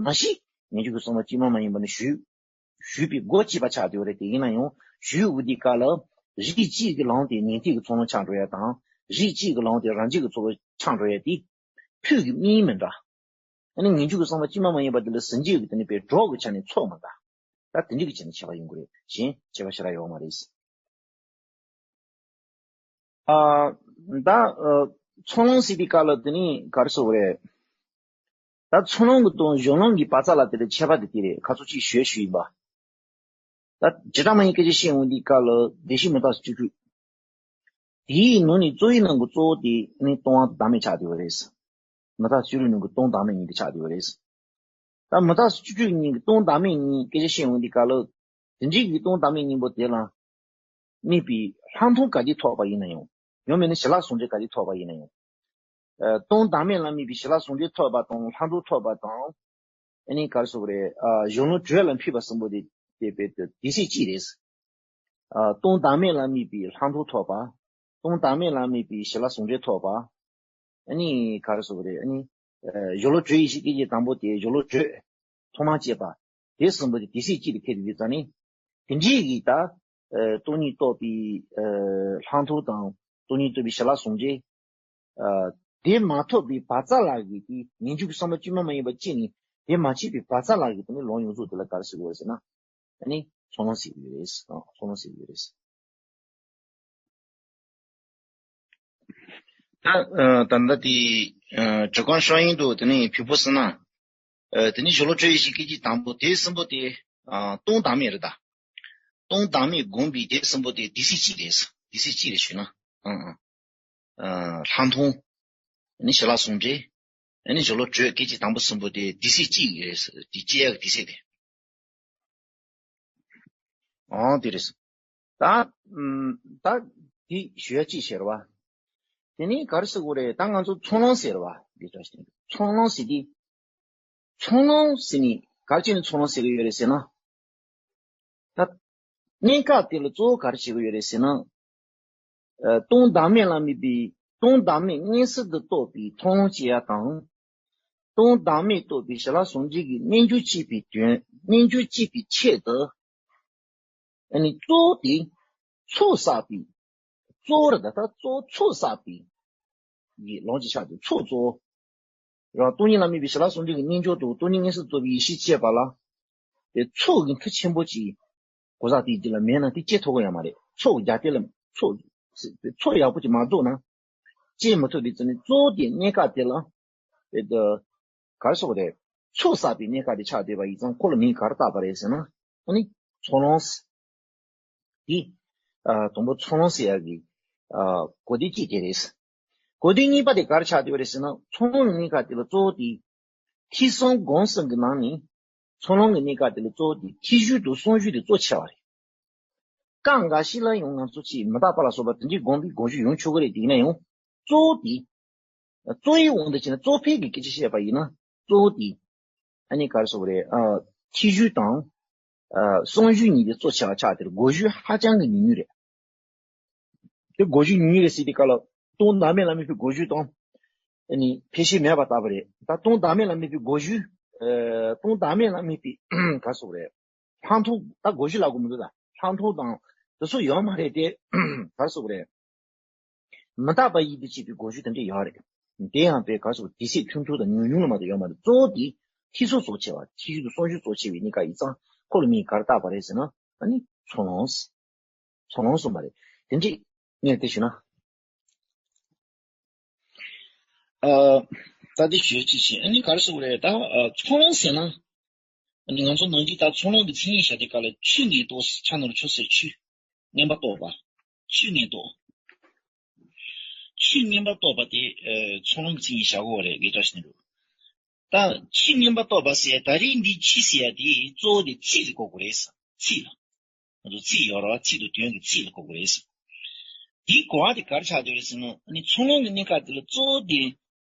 མ་གཞི་ངེས་འབྱུང་གི་བསམ་པ་དཀྱུས་མ་མ་ཡིན་པ་ནི་ཞུས། ཞུས་པའི་སྒོ་གཅིག་པ་ཆགས་བསྡད་པ་རེད། དེ་ཡིན་ན་ཡང་ཞུས་འོང་དུས་སྐབས་ལ་རིགས་གཅིག་གི་ལམ་དེ་ཉན་ཐོས་ཀྱི་ཚོགས་ལམ་ཆགས་འགྲོ་ཡ་དང་། རིགས་གཅིག་གི་ལམ་དེ་རང་རྒྱལ་གྱི་ཚོགས་ལམ་ཆགས་འགྲོ་ཡ་དེ་ཕུད་ཀྱི་དམིགས་མི་འདྲ། ཨ་ནི་ངེས་འབྱུང་གི་བསམ་པ་དཀྱུས་མ་མ་ཡིན་པ་དེ་ལ་ཟིན་བྲིས་ཀྱི་དེ་ནི་པའི་གྲོགས་ཀྱི་ཆ་ནས་ཚོགས་མི་འདྲ། ད་དེ་འདྲ་གི་ཆ་ནས་ཁྱད་པར་ཡོང་གི་རེད། གཞན་ཁྱད་པར་ཞེ་དྲག་ཡོད་མ་རེད། ཨ་ད་ཨ་ཚོགས་ལམ་ཟེར་དུས་སྐབས་ལ་དེ་ནི་ག་རེ་ཟེར་དགོས་རེད། ད་ཚོགས་ལམ་གྱི་དང་གཞུང་ལམ་གྱི་བར་ཚ་ལ་དེ་ལ་ཁྱད་པར་དེ་དེ་རེད། ཁ་ཚོ་གཅིག་ཞུས་ཞུས་ཡིན་པ། ད་བྱེ་བྲག་སྨྲ་བའི་སྐད་ཆ་བཤད་འོང་དུས་སྐབས་ལ་བདེན་བཞི་མུ་སྟེགས་སུ་བཅུ་དྲུག་དེའི་ནང་ནས་གཙོ་བོའི་ནང་གི་གཙོ་བོ་དེ་ནི་སྟོང་པ་དང་བདག་མེད་ཆགས་བསྡད་པ་རེད། མུ་སྟེགས་སུ་བཅུ་དྲུག་ནང་གི་སྟོང་བདག་མེད་གཉིས་དེ་ཆགས་བསྡད་པ་རེད། ད་མུ་སྟེགས་སུ་བཅུ་དྲུག་གཉིས་ཀྱི་སྟོང་བདག་མེད་གཉིས་སྐད་ཆ་བཤད་འོང་དུས་སྐབས་ལ། དེ་འདྲའི་གི་སྟོང་བདག་མེད་གཉིས་པོ་དེ་ལ་དམིགས་པའི་ལྷག་མཐོང་ག་དུས་ཐོབ་པ་ཡིན་ན་ཡང་། ཡང་མིན་ན་ཞི་ལྷག་ཟུང་འབྲེལ་ག་དུས་ཐོབ་པ་ཡིན་ན་ཡང་། ཨ་སྟོང་བདག་མེད་ལ་དམིགས་པའི་ཞི་ལྷག་ཟུང་འབྲེལ་ཐོབ་པ་དང་ལྷག་མཐོང་ཐོབ་པ་དང་། ཨ་ནི་ག་རེ་ཟེར་དགོས་རེད། ཨ་གཞུང་ལམ་བགྲོད་ལ་འཕུད་པ་གསུམ་པོ་དེ་དེ་དཔེ་དེ་དུས་ཚོད་གཅིག་རེད། ཨ་སྟོང་བདག་མེད་ལ་དམིགས་པའི་ལྷག་མཐོང་ཐོབ་པ། སྟོང་བདག་མེད་ལ་དམིགས་པའི་ཞི་ལྷག་ཟུང་འབྲེལ་ཐོབ་པ། ཨ་ནི་ག་རེ་ཟེར་དགོས་རེད། ཨ་ནི་ཨ་གཞུང་ལམ་བགྲོད་ཡེ་ཤེས་སྐད་ཅིག་དང་པོ་དེ་གཞུང་ལམ་བགྲོད་ཐོག་མར་སྐྱེས་པ། དེ་གསུམ་པོ་དེ་དུས་ཚོད་གཅིག་ཏུ་འཁེལ་དུས་ཙམ་ནས། དེ་འདྲའི་གི་ད་ཨ་སྟོང་ཉིད་རྟོགས་པའི་ཨ་ལྷག་མཐོང་དང་སྟོང་ཉིད་རྟོགས་པའི་ཞི་ལྷག་ཟུང་འབྲེལ། ཨ་དེ་མ་ཐོབ་པའི་བར་མཚམས་ལ་གི་དེ་ངེས་འབྱུང་གི་བསམ་པ་དཀྱུས་མ་མ་ཡིན་པ་སྐྱེས་ནས་དེ་མ་སྐྱེས་པའི་བར་མཚམས་ལ་གི་དེ་ནི་ལམ་ཡོངས་རྫོགས་དེ་ལ་ག་རེ་ཟེར་དགོས་རེད་ཟེར་ན། ཨ་ནི་ཚོགས་ལམ་ཟེར་གྱི་ཡོད་རེད། ཨ་ཚོགས་ལམ་ཟེར་གྱི་ཡོད་རེད། ད་ཨ་ད་ལྟ་དེ་ཨ་གྲུབ་དཀའ་བཤགས་ཡོན་དུ་དེ་ནས་ཕུལ་པོ་ཟེར་ན། ཨ་དེ་ནས་གཞུང་ལམ་བགྲོད་ཡེ་ཤེས་སྐད་ཅིག་དང་པོ་དེ་གསུམ་པོ་དེ་ཨ་སྟོང་བདག་མེད་རེད་ད། སྟོང་བདག་མེད་བསྒོམས་པའི་དེ་གསུམ་པོ་དེ་དུས་ཚོད་གཅིག་རེད། དུས་ཚོད་གཅིག་རེད་ཞུས་ན། ཨང་ཨང་། ཨ་ལྷག་མཐོང་། ཨ་ནི་ཞི་ལྷག་ཟུང་འབྲེལ། ཨ་ནི་གཞུང་ལམ་བགྲོད་སྐད་ཅིག་དང་པོ་གསུམ་པོ་དེ་དུས་ཚོད་གཅིག་རེད། དེ་སྐྱེ་ཡག་དུས་ཚོད་དེ། ཨང་དེ་རེད། ད་ཨམ་ད་དེ་ཞུ་ཡ་གཅིག་བྱས་རེད་བ། དེ་ནས་ག་རེ་ཟེར་དགོས་རེད། ད་ང་ཚོ་ཚོགས་ལམ་ཟེར་བ་འདི་འདྲ་ཞིག་ཚོགས་ལམ་ཟེར་དུས། ཚོགས་ལམ་ཟེར་ནས་ག་རེ་བྱས་ནས་ཚོགས་ལམ་ཟེར་གི་ཡོད་རེད་ཟེར་ན། ད་གནས་སྐབས་དེ་ལ་གཙོ་བོ་ག་རེ་བྱེད་ཀྱི་ཡོད་རེད་ཟེར་ན། ཨ་སྟོང་བདག་མེད་ལ་དམིགས་པའི་སྟོང་བདག་མེད་མངོན་སུམ་དུ་རྟོགས་པའི་མཐོང་ལམ་སྐྱེ་ཡ་དང་། སྟོང་བདག་མེད་རྟོགས་པའི་ཞི་ལྷག་ཟུང་འཇུག་གི་རྣལ་འབྱོར་སྐྱེས་པའི་དོན། རྣལ་འབྱོར་སྐྱེས་པའི་ཆེད་དུ། ཨ་ནི་གཙོ་བོ་དེ་ཚོགས་བསགས་པའི། གཙོ་བོ་ར་ད་ལྟ་གཙོ་བོ་ཚོགས་བསགས་པའི་ཡི་ལོངས་ཀྱི་ཆ་དེ་ཚོགས་གཙོ་བོ། རང་སྟོང་ཉིད་ལ་དམིགས་པའི་ཞི་ལྷག་ཟུང་འཇུག་གི་རྣལ་འབྱོར་དུ་སྟོང་ཉིད་མངོན་སུམ་རྟོགས་པའི་ཡེ་ཤེས་སྐྱེས་པ་ལ། དེ་ཚོགས་ཀྱི་མཐུ་ཆེན་པོ་ཅིག་གོ་ས་དེའི་རྒྱུད་ལ་མེད་ན་དེ་སྐྱེ་ཐུབ་ཀྱི་ཡོད་མ་རེད། ཚོགས་ཀྱི་རྒྱ་སྐྱེད་ལ་ཚོགས་ཚོགས་ཡག་པོ་ཅིག་མ་རྫོགས་ན་སྐྱེ་མི་ཐུབ་པའི་ཚེ་ནི་གཙོ་བོ་དེ་གནས་སྐབས་དེ་ལ། དེ་ག་རེ་ཟེར་དགོས་རེད། ཚོགས་བསགས་པའི་གནས་སྐབས་དེ་ཆགས་བསྡད་པ་ཡིན་ཙང་ཁོ་ལ་མིང་ག་རེ་བཏགས་པ་རེད་ཟེར་ན། ཨ་ནི་ཚོགས་ལམ་དེ། ཨ་དང་པོ་ཚོགས་ལམ་ཟེར་ཡག་གི་ཨ་གོ་དོན་གཅིག་དེ་རེད། གོ་དོན་གཉིས་པ་དེ་ག་རེ་ཆགས་བསྡད་པ་རེད་ཟེར་ན། ཚོགས་ལམ་གྱི་གནས་སྐབས་དེ་ལ་གཙོ་བོ་དེ། ཐོས་བསམ་སྒོམ་གསུམ་གྱི་ནང་ནས་ཚོགས་ལམ་གྱི་གནས་སྐབས་དེ་ལ་གཙོ་བོ་དེ་ཐོས་བསམ་དང་བསམ་བསམ་དེ་གཙོ་ཆེ་བ་རེད། སྐབས་འགའ་ཞིག་ལ་ཡང་ང་ཚོ་ཅིག་མི་རྟག་པ་ལ་སོགས་པ་དེ་འདྲའི་སྒོམ་པའི་སྒོམ་རྒྱུ་ཡོང་ཆོག་གི་རེད། དེ་ཡིན་ན་ཡང་གཙོ་བོ་དེ། གཙོ་བོའི་དབང་དུ་བྱས་ན་གཙོ་ཕལ་གྱི་སྐད་ཆ་བཤད་པ་ཡིན་ན་གཙོ་བོ་དེ། ཨ་ནི་ག་རེ་ཟེར་དགོས་རེད། ཨ་ཐོས་བསམ་དང་། ཨ་བསམ་བསམ་གཉིས་དེ་གཙོ་ཆེ་བ་ཆགས་དེར་གོ་རྒྱུ་ཧ་ཅང་གི་ཉུང་ཉུང་རེད། དེ་གོ་རྒྱུ་ཉུང་ཉུང་རེད་ཟེར་དུས་སྐབས་ལ་སྟོང་བདག་མེད་ལ་དམིགས་པའི་གོ་རྒྱུ་དང་། ཨ་ནི་ཕལ་ཆེར་མེད་པ་ལྟ་བུ་རེད། ད་སྟོང་བདག་མེད་ལ་དམིགས་པའི་གོ་རྒྱུ། ཨ་སྟོང་བདག་མེད་ལ་དམིགས་པའི་ག་རེ་ཟེར་དགོས་རེད། ལྷག་མཐོང་། ད་གོ་རྒྱུ་ལབ་དགོས་མི་འདུག་ད་ལྷག་མཐོང་དང་དེ་ཚོ་ཡོད་མ་རེད་དེ། ག་རེ་ཟེར་དགོས་རེད། མི་རྟག་པ་ཡིན་དུ་བྱེད་པའི་གོ་རྒྱུ་དེ་འདྲ་ཡོད་རེད། དེ་ཡང་པའི་ག་རེ་ཟེར་དགོས། དེ་ཚོ་ཐུང་ཐུང་དང་ཉུང་ཉུང་ལ་མ་གཏོགས་ཡོད་མ་རེད། གཙོ་བོ་དེ་ཐོས་བསམ་གཙོ་ཆེ་བ། ཐོས་བསམ་དང་བསམ་བསམ་གཙོ་ཆེ་བའི་གནས་སྐབས་ཡིན་ཙང་ཁོ་ལ་མིང་ག་རེ་བཏགས་པ་རེད་ཟེར་ན། ཨ་ནི་ཚོགས་ལམ། ཚོགས་ལམ་གསུངས་པ་རེད། དེ་འདྲ་ངས་དེ་ཞུས་ན། ཨ། ད་དེ་ཞུས་ཅི་བྱས། ཨ་ནི་ག་རེ་ཟེར་དགོས་རེད། ད་ཨ་ཚོགས་ལམ་ཟེར་ན། ཨ་ནི་ང་ཚོ་ནང་གི་ད་ཚོགས་ལམ་གྱི་མཚན་ཉིད་བྱ་དེ་ག་ལ་ཆོས་ཉན་རྟོག་ཕྱག་ན་རུ་ཆོས་ཟེར་ཆོས་ངན་པ་རྟོག་པ། ཆོས་ཉན་རྟོག་ཆོས་ངན་པ་རྟོག་པ་དེ་ཨ་ཚོགས་ལམ་གྱི་མཚན་ཉིད་བྱ་དགོས་རེད། དགེ་བཀྲ་ཤིས་ནས་རུ། ད་ཆོས་ངན་པ་རྟོག་པ་ཟེར་ད་རེས་འདི་ཆོས་ཟེར་ཡ་དེ་གཙོ་བོ་དེ་ཚིག་ལ་གོ་དགོས་རེད་ཟེར། ཚིག་ལ། ང་ཚོ་ཚིག་ཡོད་རེད་བ། ཚིག་དང་དོན་གྱི་ཚིག་ལ་གོ་དགོས་རེད་ཟེར། དེའི་གོ་བ་དེ་ག་རེ་ཆགས་བསྡད་རེད་ཟེར་ན། ཨ་ནི་ཚོགས་ལམ་གྱི་གནས་སྐབས་དེ་ལ་གཙོ་བོ་དེ་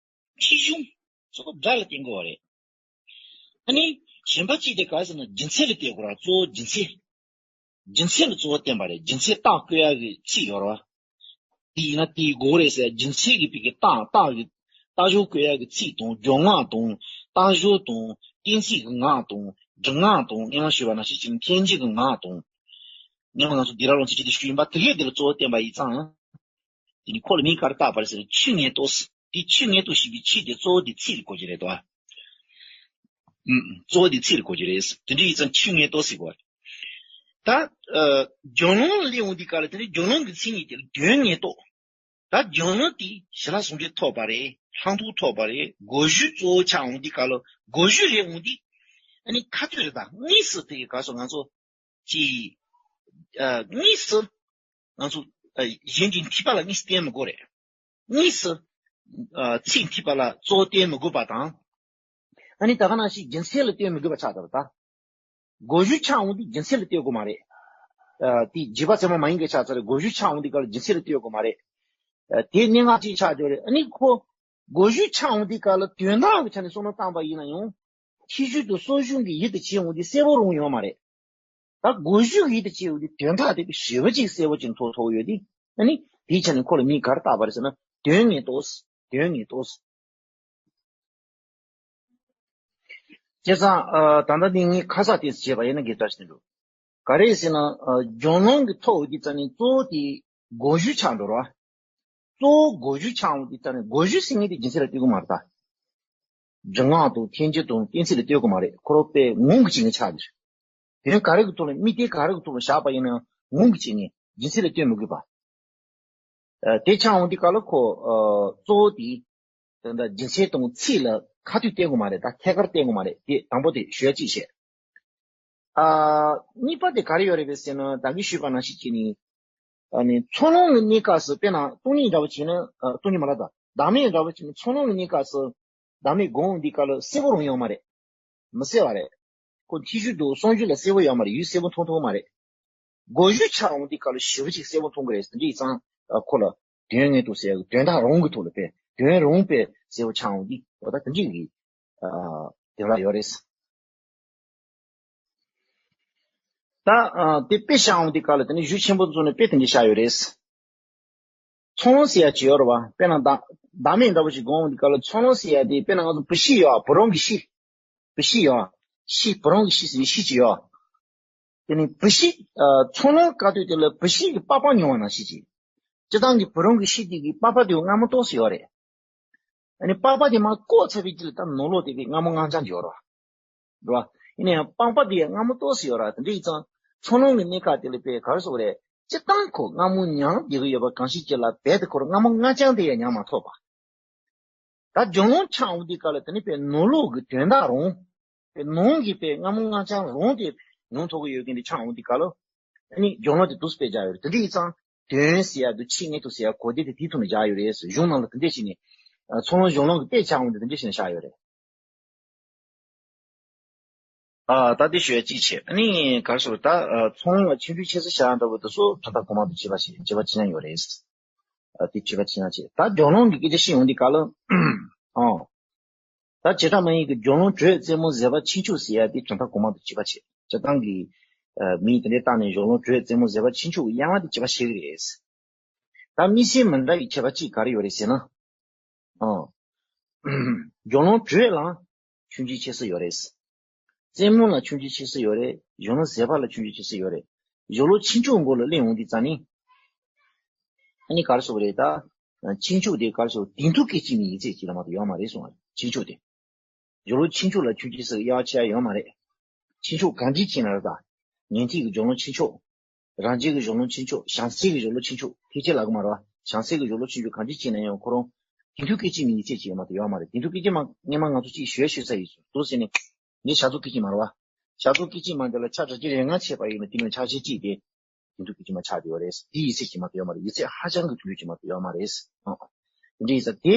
ཐོས་བསམ་གཙོ་བོ་དགྲ་ལ་བརྟེན་དགོས་པ་རེད། ཨ་ནི་གཞན་པ་གཅིག་དེ་ག་རེ་ཟེར་ན་རྒྱུ་མཚན་ལ་བརྟེན་དགོས་རེད། གཙོ་བོ་རྒྱུ་མཚན། རྒྱུ་མཚན་ལ་གཙོ་བོ་བརྟེན་པ་རེད། རྒྱུ་མཚན་རྟགས་བཀོད་ཡག་གི་ཚིག་ཡོད་རེད་བ། དེ་ཡིན་ན་དེའི་གོ་རེད་ཟེར། རྒྱུ་མཚན་གྱི་བོད་ཀྱི་རྟགས། རྟགས་ཀྱི་རྟགས་སྦྱོར་བཀོད་ཡག་གི་ཚིག་དང་སྦྱོར་ངག་དང་། རྟགས་སྦྱོར་དང་། གཏན་ཚིགས་ཀྱི་ངག་དང་། སྒྲུབ་ངག་དང་། སྔོན་མ་ཞུས་པ་ནང་བཞིན་བྱས་ན་མཁན་རྗེ་གི་ངག་དང་། སྔོན་མ་ང་ཚོ་སྡིག་ར་ལོ་ཚིག་ཅིག་དེ་ཞུས་ཡིན་པ། དེ་གས་དེ་ལ་གཙོ་བོ་བསྟན་པ་ཡིན་ཙང་། དེ་ནི་ཁོ་ལ་མིང་ག་རེ་བཏགས་པ་རེད་ཟེར་ན་ཆོས་ངན་རྟོག་ཟེར། དེ་ཆོས་ངན་རྟོག་ཞེས་པའི་ཆོས་དེ་གཙོ་བོ་དེ་ཚིག་ལ་གོ་རྒྱུ་རེད་དོ། ཨུམ། གཙོ་བོ་དེ་ཚིག་ལ་གོ་རྒྱུ་རེད། དེ་འདྲ་ཡིན་ཙང་ཆོས་ངན་རྟོག་ཟེར་དགོས་པ་རེད། ད་ཨ་སྦྱོར་ལམ་ལ་སླེབས་འོང་དུས་སྐབས་ལ་དེ་ནི་སྦྱོར་ལམ་གྱི་མཚན་ཉིད་དེ་ལ་དོན་ངན་རྟོག་ད་སྦྱོར་ལམ་དེ་ཞི་ལྷག་ཟུང་འཇུག་ཐོབ་པ་རེད། ལྷག་མཐོང་ཐོབ་པ་རེད། གོ་རྒྱུ་གཙོ་བོ་ཆགས་འོང་དུས་སྐབས་ལ་གོ་རྒྱུ་རེད། འོང་དུས་ཨ་ནི་ཁ་ཐུག་རེད། ད་དངོས་སུ་དེ་ག་སོ་ང་ཚོ་ཅི། ཨ་དངོས་སུ་ང་ཚོ་ཨ་གཞན་གྱི་འཐད་པ་ལ་དངོས་སུ་བརྟེན་མི་དགོས་རེད། དངོས་སུ་ཨ་ཚིག་འཐད་པ་ལ་གཙོ་བོ་བརྟེན་མི་དགོས་པ་དང་། ཨ་ནི་ད་ག་ནང་བཞིན་རྒྱུ་མཚན་ལ་བརྟེན་མི་དགོས་པ་ཆགས་ཚར། ད་གོ་རྒྱུ་ཆགས་འོང་དུས་རྒྱུ་མཚན་ལ་བརྟེན་དགོས་མ་རེད། ཨ་དེ་རྗེས་དཔག་ཚད་མ་མ་ཡིན་མཁན་ཆགས་ཚར། གོ་རྒྱུ་ཆགས་འོང་དུས་སྐབས་ལ་རྒྱུ་མཚན་ལ་བརྟེན་དགོས་མ་རེད། ཨ་དེ་གནད་འགག་ཅིག་ཆགས་བསྡད་རེད། ཨ་ནི་ཁོ་གོ་རྒྱུ་ཆགས་འོང་དུས་སྐབས་ལ་དོན་དག་གི་ཆ་ནས་བསམ་བློ་བཏང་པ་ཡིན་ན་ཡང་། ཐོས་བསམ་དང་བསམ་བསམ་གྱི་ཡུལ་དུ་བྱས་འོང་དུས་གསལ་པོ་རང་ཡོད་མ་རེད། ད་གོ་རྒྱུ་ཡིད་དུ་བྱས་ཡོད་དེ་དོན་དག་དེ་ཞེ་པོ་ཅིག་གསལ་པོ་ཅིག་མཐོང་ཐུབ་ཡོད་དེ། ཨ་ནི་དེའི་ཆ་ནས་ཁོ་ལ་མིང་ག་རེ་བཏགས་པ་རེད་ཟེར་ན་དོན་ངན་རྟོག་དོན་ངན་རྟོག་བྱས་ཙང་ཨ་ད་ལྟ་འདི་ངས་ཁ་གསལ་ཏོག་ཙམ་བྱས་པ་ཡིན་ན་དགེ་བཀྲ་ཤིས་འགྲོ། ག་རེ་ཟེར་ན་ཨ་སྦྱོར་ལམ་གྱི་ཐོག་འོག་གི་རྩ་ནས་གཙོ་བོ་དེ་གོ་རྒྱུ་ཆགས་འགྲོ་ར། གཙོ་བོ་གོ་རྒྱུ་ཆགས་འོང་དུས་ད་ནི་གོ་རྒྱུ་ཟེར་མཁན་དེ་རྒྱུ་མཚན་ལ་ལྟོས་གི་མ་རེད་ད། སྒྲུབ་ངག་དང་ཐལ་འགྱུར་དང་གཏན་ཚིགས་ལ་ལྟོས་གི་མ་རེད། ཁོ་རང་དཔེ་ངང་གིས་བྱེད་མཁན་ཆགས་འདུག་དོན་ག་རེ་གི་ཐོག་ལ་དམིགས་རྟེན་ག་རེ་གི་ཐོག་ལ་བཞག་པ་ཡིན་ནའང་ངང་གིས་བྱེད་མཁན་རྒྱུ་མཚན་ལ་ལྟོས་མི་དགོས་པ། ཨ་དེ་ཆགས་འོང་དུས་སྐབས་ལ་ཁོ་ཨ་གཙོ་བོ་དེ་ད་ལྟ་རྒྱུ་མཚན་དང་ཚིག་ལ་ཁ་ཐུག་བརྟེན་དགོས་མ་རེད། ད་ཐད་ཀར་བརྟེན་དགོས་མ་རེད། དེ་དང་པོ་དེ་ཞུ་ཡ་གཅིག་བྱས། ཨ་གཉིས་པ་དེ་ག་རེ་ཡོད་རེད་པས་ཟེར་ན་ད་གིན་ཞུས་པ་ནང་བཞིན་བྱས་ནས། ཨ་ནི་ཚོགས་ལམ་གྱི་གནས་སྐབས་སུ་དཔེར་ན་སྟོང་ཉིད་འདྲ་བོ་བྱས་ན། ཨ་སྟོང་ཉིད་མ་རེད་ད། བདག་མེད་འདྲ་བོ་བྱས་ན་ཚོགས་ལམ་གྱི་གནས་སྐབས་སུ་བདག་མེད་སྒོམ་འདི་སྐབས་ལ་གསལ་པོ་རང་ཡོད་མ་རེད། མི་གསལ་བ་རེད། ཁོ་ཐོས་བསམ་དང་བསམ་བསམ་ལ་གསལ་པོ་ཡོད་མ་རེད། ཡུལ་གསལ་པོ་མཐོང་ཐུབ་མ་རེད། གོ་རྒྱུ་ཆགས་འོང་དུས་སྐབས་ལ་ཞེ་པོ་ཅིག་གསལ་པོ་མཐོང་གི་རེད། དེ་འདྲ་ཡིན་ཙང་ཨ་ཁོ་ལ་དོན་ངན་རྟོག་ཟེར་ཡག་དོན་དག་རང་གི་ཐོག་ལ་དཔེ་དོན་རང་དཔེ་གསལ་པོ་ཆགས་འོང་དུས་འོ་ད་དེ་འདྲ་གི་ཨ་དོན་ལ་ཡོད་རེད། ད་ཨ་དེ་དཔེ་བཞག་འོང་དུས་སྐབས་ལ་དེ་ནི་གཞུང་ཆེན་པོ་ཚོ་ནས་དཔེ་དེ་འདྲ་བཞག་ཡོད་རེད། ཚོང་ལམ་ཟེར་ཡ་ཅིག་ཡོད་རེད་བ། དཔེར་ན་བདག་བདག་མེད་འདྲ་པོ་ཞིག་དགོངས་འདི་ག་ལ་ཚོང་ལམ་ཟེར་ཡ་དེ་དཔེར་ན་ང་ཚོ་བུ་ཤི་ཡོད་བ། བུ་རོང་གི་ཤི། བུ་ཤི་ཡོད་བ། ཤི་བུ་རོང་གི་ཤི་ཟེར་ནས་ཤི་ཅིག་ཡོད་བ། དེ་ནས་བུ་ཤི། ཚོང་ལམ་བཀག་དུས་དེ་ལ་བུ་ཤི་གི་པགས་པ་ཉོ་བ་ནང་བཞིན་ཅིག་སྤྱིར་བཏང་གི་བུ་རོང་གི་ཤི་དེ་གི་པགས་པ་དེ་མངར་མོ་ཏོག་ཙམ་ཡོད་རེད། ཨ་ནི་པགས་པ་དེ་མར་བཀོག་ཚར་བའི་རྗེས་ལ་ད་ནོར་ལུག་དེ་དཔེ་མངར་མོ་མངར་རྐྱང་ཡོད་རེད་བ། རེད་བ། ཡིན་ན་ཡང་པགས་པ་དེ་ཡང་མངར་མོ་ཏོག་ཙམ་ཡོད་རེད། དེ་འདྲ་ཡིན་ཙང་ཚོང་ལམ་གྱི་གནས་སྐབས་དེ་ལ་དཔེ་ག་རེ་ཟེར་དགོས་རེད། སྤྱིར་བཏང་ཁོ་མངར་མོ་མྱང་བསྡད་ཀྱི་ཡོད་པ་གང་ཞིག་ཅིག་ལ་རྦད་དེ་ཁོ་རང་མངར་མོ་མངར་རྐྱང་དེ་ཡང་མྱང་མ་ཐུབ་པ། ད་ལྗོན་ལོང་འཆང་འོང་དུས་སྐབས་ལ་དེ་ནི་དཔེ་ནོར་ལུག་གི་དོན་དག་རང་། དཔེ་ནོར་གྱི་དཔེ་མངར་མོ་མངར་རྐྱང་རང་དེ་མྱོང་ཐུབ་ཀྱི་ཡོད་མཁན་དེ་འཆང་འོང་དུས་སྐབས་ལ། ཨ་ནི་ལྗོན་ལོང་དེ་འདུག་སེ་དཔེ་བཞག་ཡོད་རེད། དེ་འདྲ་ཡིན་ཙང་དོན་ཟེར་ཡ་དང་ཆེད་མངགས་དང་ཟེར་ཡ་གོ་བདེ་དེ་དེའི་ཐོག་ནས་བཞག་ཡོད་རེད། གཞུང་ནང་ལ་དེ་འདྲ་བྱས་ནས། ཚོང་ལམ་ལྗོན་ལོང་གི་དཔེ་འཆང་འོང་དུས་དེ་འདྲ་བྱས་ནས་བཞག་ཡོད་རེད། ཨ་ད་དེ་ཞུ་ཡ་གཅིག་བྱས། ཨ་ནི་ག་རེ་ཟེར་ད། ཚོང་ལ་ཆུང་ཆུང་ཆེ་ས་བཞག་འདྲ་པོ་དེ་ཚོ་དོན་དག་གོང་མ་དང་བཅས་པ་ཞིག་བཅས་པ་ཅི་ཡང་ཡོད་རེད། ཨ་དེ་བཅས་པ་ཅི་ཡང་བྱས། ད་ལྗོན་ལོང་གི་སྐད་ཆ་བཤད་ཡོང་དུས་སྐབས་ལ། ཨོ། ད་བྱེ་བྲག་སྨྲ་བའི་གི་ལྗོན་ལོང་དྲོད་རྩེ་མོ་ཟད་པ་ཕྱིན་ཆུག་ཟེར་ཡ་དེ་དོན་དག་གོང་མ་དང་བཅས་པ་བྱས། སྤྱིར་བཏང་གི་མིང་དེ་འདྲ་བཏགས་ནས་ལྗོན་ལོང་དྲོད་རྩེ་མོ་ཟད་པ་ཕྱིན་ཆུག་གཡེང་བ་དེ་བཅས་པ་བཤད་གི་རེད། ད་དམིགས་བསལ་མི་འདྲ་བའི་ཁྱད་པར་གཅིག་ག་རེ་ཡོད་རེད་ཟེར་ན། ཨང་། ལྗོན་ལོང་དྲོད་ལ་ཆུང་ཆུང་ཆེ་ས་ཡོད་རེད། རྩེ་མོ་ལ་ཆུང་ཆུང་ཆེ་ས་ཡོད་རེད། ལྗོན་ལོང་ཟད་པ་ལ་ཆུང་ཆུང་ཆེ་ས་ཡོད་རེད། ལྗོན་ལོང་ཕྱིན་ཆུག་མགོ་ལ་གླེང་འོང་དུས་ཙང་ནི། ཨ་ནི་ག་རེ་ཟེར་དགོས་རེད་ད། ཕྱིན་ཆུག་དེ་ག་རེ་ཟེར་དགོས། དེང་དུས་སྐད་ཅིག་མིན་ཡིན་ཚད་ཅིག་ལ་མ་གཏོགས་ཡོད་མ་རེད་གསུངས་པ་རེད། ཕྱིན་ཆུག་དེ། ལྗོན་ལོང་ཕྱིན་ཆུག་ལ་ཆུང་ཆུང་ཟེར་དབྱེ་བ་ཕྱེ་ཡ་ཡོད་མ་རེད། ཕྱིན་ཆུག་གང་ཅི་ཅི་ན་རེད་ད། ཉན་ཐོས་ཀྱི་ལྗོན་ལོང་ཕྱིན་ཆུག་རང་རྒྱལ་གྱི་ལྗོན་ལོང་ཕྱིན་ཆུག་བྱང་སེམས་ཀྱི་ལྗོན་ལོང་ཕྱིན་ཆུག་ཐེག་ཆེན་ལབ་ཀྱི་མ་རེད་བ། བྱང་སེམས་ཀྱི་ལྗོན་ལོང་ཕྱིན་ཆུག་གང་ཅི་ཅི་ན་ཡང་ཁོ་རང་། དེང་དུས་སྐད་ཅིག་མིན་ཡིན་ཚད་ཅིག་ཡོད་མ་གཏོགས་ཡོད་མ་རེད། དེང་དུས་སྐད་ཅིག་མ་སྔོན་མ་ང་ཚོ་ཅིག་ཞུ་ཡ་ཞུ་ས་ཡིན་འདུག་ཟེར་ནས། ངས་བྱ་རྫོགས་སྐད་ཅིག་མ་རེད་བ། བྱ་རྫོགས་སྐད་ཅིག་མ་འདི་ལ་ཆ་སྒྲ་གི་རེ་ང་ཆད་པ་ཡིན་ན་དེ་མིན་ཆ་ཤས་གཅིག་དེ། དེང་དུས་སྐད་ཅིག་མ་ཆགས་བསྡད་ཡོད་རེད། དེ་ཡིན་ཚད་ཅིག་མ་གཏོགས་ཡོད་མ་རེད། ཡིན་ཚད་ཧ་ཅང་གི་དེང་དུས་ཅིག་མ་གཏོགས་ཡོད་མ་རེད། ཨ། དེ་འདྲ་ཡིན་ཙང་དེ།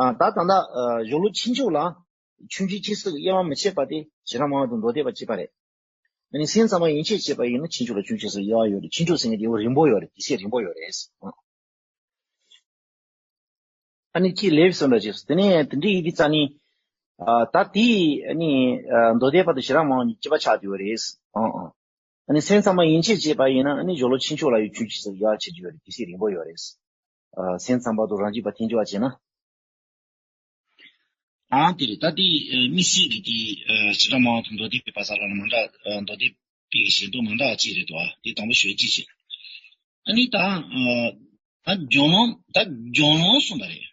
ཨ། ད་ད་ལྟ་ཨ་ལྗོན་ལོང་ཕྱིན་ཆུག་ལ་ཆུང་ཆུང་ཆེ་ས་གི་དབྱེ་བ་མི་ཕྱེད་པ་དེ་བྱེ་བྲག་སྨྲ་བ་དང་མདོ་སྡེ་པ་གཅིག་པ་རེད། ཨ་ནི་སེམས་ཙམ་པ་ཡན་ཆད་བྱས་པ་ཡིན་ན་ཕྱིན་ཆུག་ལ་ཆུང་ཆེ་ས་གི་དབྱེ་བ་ཡོད་རེད། ཕྱིན་ཆུག་ཟེར་མཁན་དེ་རིང་པོ་ཡོད་རེད། དེ་ཚད་རིང་པོ་ཡོད་རེད། ཨ། ཨ་ནི་ཅིག་ལེབ་སོང་འདྲ་བྱས་སོང་། དེ་ནས་དེ་འདྲ་ཡིན་དུས་ཙང་ནི། ཨ་ད་དེ་ཨ་ནི་ཨ་མདོ་སྡེ་པ་དང་བྱེ་བྲག་སྨྲ་བ་གཉིས་གཅིག་པ་ཆགས་བསྡད་ཡོད་རེད། ཨང་ཨང་། ཨ་ནི་སེམས་ཙམ་པ་ཡན་ཆད་བྱས་པ་ཡིན་ན་ཨ་ནི་སྦྱོར་ཀློག་ཕྱིན་ཆོག་ལ་ཡོད་ཆོས་ཅི་ཟེར་ཡག་བྱེད་རྒྱུ་ཡོད་རེད། དེ་སྲིད་རིང་པོ་ཡོད་རེད། ཨ་སེམས་ཙམ་པ་དང་རང་རྒྱུད་པ་ཐལ་འགྱུར་བ་བྱས་ན། ཨང་དེ་རེད། ད་དེ་ཨ་དམིགས་བསལ་གྱི་དེ་ཨ་བྱེ་བྲག་སྨྲ་བ་དང་མདོ་སྡེ་པའི་བར་ས་ལ་ནི་མ་འདྲ། ཨ་མདོ་སྡེ་པའི་ཞེ་འདོད་མ་འདྲ་བ་ཅིག་རེད་དོ། ཨ་དེ་དང་པོ་ཞུ་ཅི་བྱེད། ཨ་ནི་ད་ཨ་ད་སྦྱོར་ཀློག་ད་སྦྱོར་ཀློག་གསུངས་པ་རེད།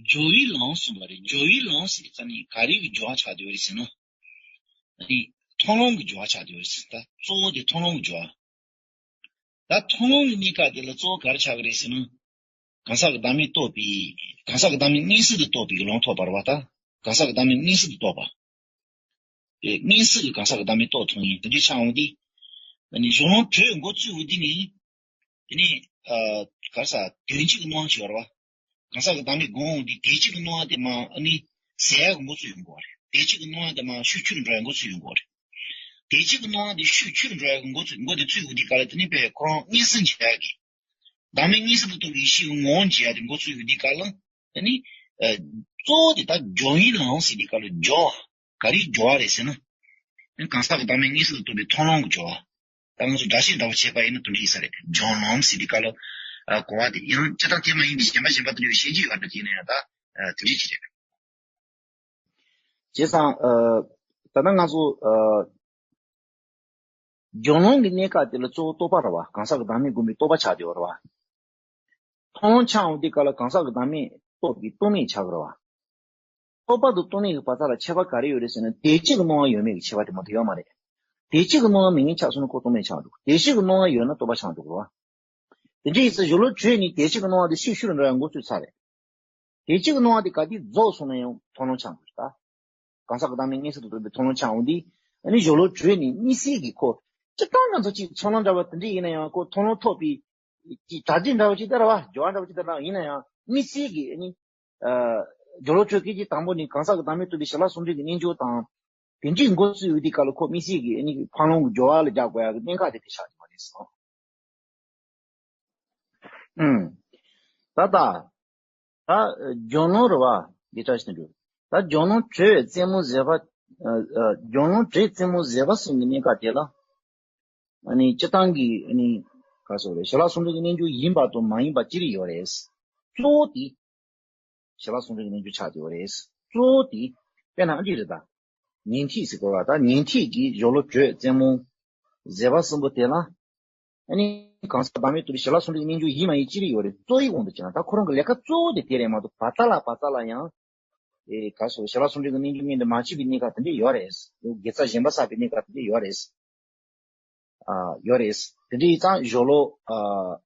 སྦྱོར་བའི་ལམ་གསུངས་པ་རེད། སྦྱོར་བའི་ལམ་ཟེར་དུས་ཙམ་ནས་ག་རེ་གི་སྦྱོར་བ་ཆགས་བསྡད་ཡོད་རེད་ཟེར་ན། ཨ་ནི་མཐོང་ལམ་གྱི་སྦྱོར་བ་ཆགས་བསྡད་ཡོད་རེད་ཟེར། ད་གཙོ་བོ་དེ་མཐོང་ལམ་གྱི་སྦྱོར་བ། ད་མཐོང་ལམ་གྱི་གནས་སྐབས་དེ་ལ་གཙོ་བོ་ག་རེ་ཆགས་ཀྱི་རེད་ཟེར་ན། གང་ཟག་གི་བདག་མེད་རྟོགས་པའི། གང་ཟག་གི་བདག་མེད་མངོན་སུམ་དུ་རྟོགས་པའི་ལམ་ཐོབ་པ་རེད་བ། ད་གང་ཟག་གི་བདག་མེད་མངོན་སུམ་དུ་རྟོགས་པ། དེ་མངོན་སུམ་གྱི་གང་ཟག་གི་བདག་མེད་རྟོགས་ཐུབ་མཁན་དེ་འདྲ་ཆགས་འོང་དུས། ཨ་ནི་སྦྱོར་ཀློག་དྲོད་འགོ་བཙུགས་འོང་དུས་ནི། དེ་ནས་ཨ་ག་རེ་ཟ་དོན་གཅིག་གི་སྣང་བ་ཞིག་ཡོད་རེད་བ། གང་ཟག་གི་བདག་མེད་སྒོམ་འོང་དུས་དོན་གཅིག་གི་སྣང་བ་དེ་མར་ཨ་ནི་ཟད་ཡག་གི་འགོ་བཙུགས་ཡོང་གི་ཡོད་རེད། དོན་གཅིག་གི་སྣང་བ་དེ་མར་ཤུགས་ཆུང་རུ་འགྲོ་ཡག་འགོ་བཙུགས་ཡོང་གི་ཡོད་རེད། དོན་གཅིག་གི་སྣང་བ་དེ་ཤུགས་ཆུང་རུ་འགྲོ་ཡག་གི་འགོ་བཙུགས་འགོ་དེ་བཙུགས་འོང་དུས་ག་ལ་དེ་ནི་དཔེ་ཁོ་རང་མངོན་སུམ་བྱེད་ཡག་གི་བདག་མེད་མངོན་སུམ་དུ་རྟོགས་པའི་ཡེ་ཤེས་ཀྱི་ངོ་བོ་འབྱེད་ཡག་དེ་འགོ་བཙུགས་ཡོང་དུས་ག་ལ། ཨ་ནི། ཨ་གཙོ་བོ་དེ་ད་སྦྱོར་བའི་ལམ་ཟེར་དུས་ག་ལ་སྦྱོར་བ། ག་རེ་སྦྱོར་བ་རེད་ཟེར་ན། གང་ཟག་གི་བདག་མེད་མངོན་སུམ་དུ་རྟོགས་པའི་མཐོང་ལམ་གྱི་སྦྱོར་བ། ད་ང་ཚོ་སྒྲ་བཤད་འདྲ་བོ་བྱས་པ་ཡིན་ན་དེ་འདྲ་ཡིན་ས་རེད། སྦྱོར་ལམ་ཟེར་དུས་ག་ལ། ཨ་གོ་བ་དེ་ཡང་སྤྱིར་བཏང་དེ་མ་ཡིན་པའི་གཞན་པ་གཞན་པ་དེ་འདྲ་བའི་བཤད་རྒྱུ་ཡོད་པ་དེ་ཡིན་ན་ཡང་ད། ཨ་དེ་འདྲ་ཅིག་རེད། བྱས་ཙང་། ཨ་ད་ལྟ་ང་ཚོ་ཨ་སྦྱོར་ལམ་གྱི་གནས་སྐབས་དེ་ལ་གཙོ་བོ་རྟོག་པ་རེད་བ། གང་ཟག་གི་བདག་མེད་སྒོམ་པའི་རྟོག་པ་ཆགས་བསྡད་ཡོད་རེད་བ། མཐོང་ལམ་འཆང་འོང་དུས་སྐབས་ལ་གང་ཟག་གི་བདག་མེད་རྟོགས་པའི་རྟོག་མེད་ཆགས་ཀྱི་རེད་བ། རྟོག་པ་དང་རྟོག་མེད་ཀྱི་བར་མཚམས་ལ་ཁྱད་པར་ག་རེ་ཡོད་རེད་ཟེར་ན། དོན་གཅིག་གི་སྣང་བ་ཡོད་མེད་ཀྱི་ཁྱད་པར་དེ་མ་གཏོགས་ཡོད་མ་རེད། དོན་གཅིག་གི་སྣང་བ་མེད་མཁན་ཆགས་སོང་ན་ཁོ་རྟོག་མེད་ཆགས་འགྲོ། དོན་གཅིག་གི་སྣང་བ་ཡོད་ན་རྟོག་པ་ཆགས་འགྲོ་གི་རེད་བ། དེ་འདྲ་ཡིན་ཙང་སྦྱོར་ཀློག་དྲོད་ནི་དོན་གཅིག་གི་སྣང་བ་དེ་ཤུགས་ཆུང་རུ་འགྲོ་ཡག་འགོ་ཚུགས་ཚར་རེད། དོན་གཅིག་གི་སྣང་བ་དེ་ག་དུས་རྫོགས་སོང་ན་ཡང་མཐོང་ལམ་འཆང་དགོས་ད། གང་ཟག་གི་བདག་མེད་མངོན་སུམ་དུ་རྟོགས་པའི་མཐོང་ལམ་འཆང་འོང་དུས། ཨ་ནི་སྦྱོར་ཀློག་དྲོད་ནི་དམིགས་བསལ་གྱི་ཁོ། སྤྱིར་བཏང་ང་ཚོ་གཅིག་ཚོང་ལམ་འདྲ་བ་དེ་འདྲ་ཡིན་ན་ཡང་ཁོ་མཐོང་ལམ་ཐོབ་པའི། གཅིག་གྲ་སྒྲིག་འདྲ་བ་ཅིག་ལྟར་བ། སྦྱོར་བ་འདྲ་བ་ཅིག་ལྟར་བ་ཡིན་ན་ཡང་དམིགས་བསལ་གྱི་ཨ་ནི། ཨ་སྦྱོར་ཀློག་དྲོད་སྐད་ཅིག་དང་པོ་ནི་གང་ཟག་གི་བདག་མེད་རྟོགས་པའི་ཞི་ལྷག་ཟུང་འབྲེལ་གྱི་རྣལ་འབྱོར་དང་། དེ་འདྲའི་འགོ་བཙུགས་ཡོད་དུས་སྐབས་ལ་ཁོ་དམིགས་བསལ་གྱི་ཨ་ནི་འཕང་ལམ་གྱི་སྦྱོར་བ་ལ་རྒྱག་དགོས་ཡག་གི་གནད་འགག་དེ་དེ་ཆགས་ཀྱི་མ་རེད་སོང་། ཨུམ། ད་ལྟ། ད་སྦྱོར་ལམ་རེད་བ། འདི་ལྟར་ཞིག་ཏུ་འགྱུར། ད་སྦྱོར་ལམ་དྲོད་རྩེ་མོ་ཟད་པ། ཨ་ཨ་སྦྱོར་ལམ་དྲོད་རྩེ་མོ་ཟད་པ་གསུམ་གྱི་གནས་སྐབས་དེ་ལ། ཨ་ནི་སྤྱིར་བཏང་གི་ཨ་ནི་ ག་སོགས་རེད། ཞི་ལྷག་ཟུང་འབྲེལ་གྱི་རྣལ་འབྱོར་ཡིན་པ་དང་མ་ཡིན་པ་ཅི་རིགས་ཡོད་རེད། གཙོ་བོ་དེ་ཞི་ལྷག་ཟུང་འབྲེལ་གྱི་རྣལ་འབྱོར་ཆགས་བསྡད་ཡོད་རེད། གཙོ་བོ་དེ་དཔེར་ན་ཨ་འདི་རེད་ད། ཉན་ཐོས་ཟེར་དགོས་པ་ད། ཉན་ཐོས་ཀྱི་སྦྱོར་ཀློག་བགྲོད་རྩེད་མོ་བཟོད་པ་གསུམ་པོ་དེ་ལ། ཨ་ནི་གང་ཟག་བདག་མེད་རྟོགས་པའི་ཞི་ལྷག་ཟུང་འབྲེལ་གྱི་རྣལ་འབྱོར་ཡིན་མ་ཡིན་ཅི་རིགས་ཡོད་རེད། གཙོ་བོའི་དབང་དུ་བྱས་ན་ད་ཁོ་རང་གི་ལས་ཀ་གཙོ་བོ་དེ་དེ་རེད་མ་གཏོགས་བར་ཐག་ལ་བར་ཐག་ལ་ཡང་། ཨེ་ག་སོགས་ཞི་ལྷག་ཟུང་འབྲེལ་གྱི་རྣལ་འབྱོར་མངོན་དུ་མ་བྱས་པའི་གནས་སྐབས་དེ་འདྲ་ཡོད་རེད། དགེ་རྩ་གཞན་པ་བསགས་པའི་གནས་སྐབས་དེ་འདྲ་ཡོད་རེད། ཨ་ཡོད་རེད། དེ་འདྲའི་ཙང་སྦྱོར་ཀློག་ཨ་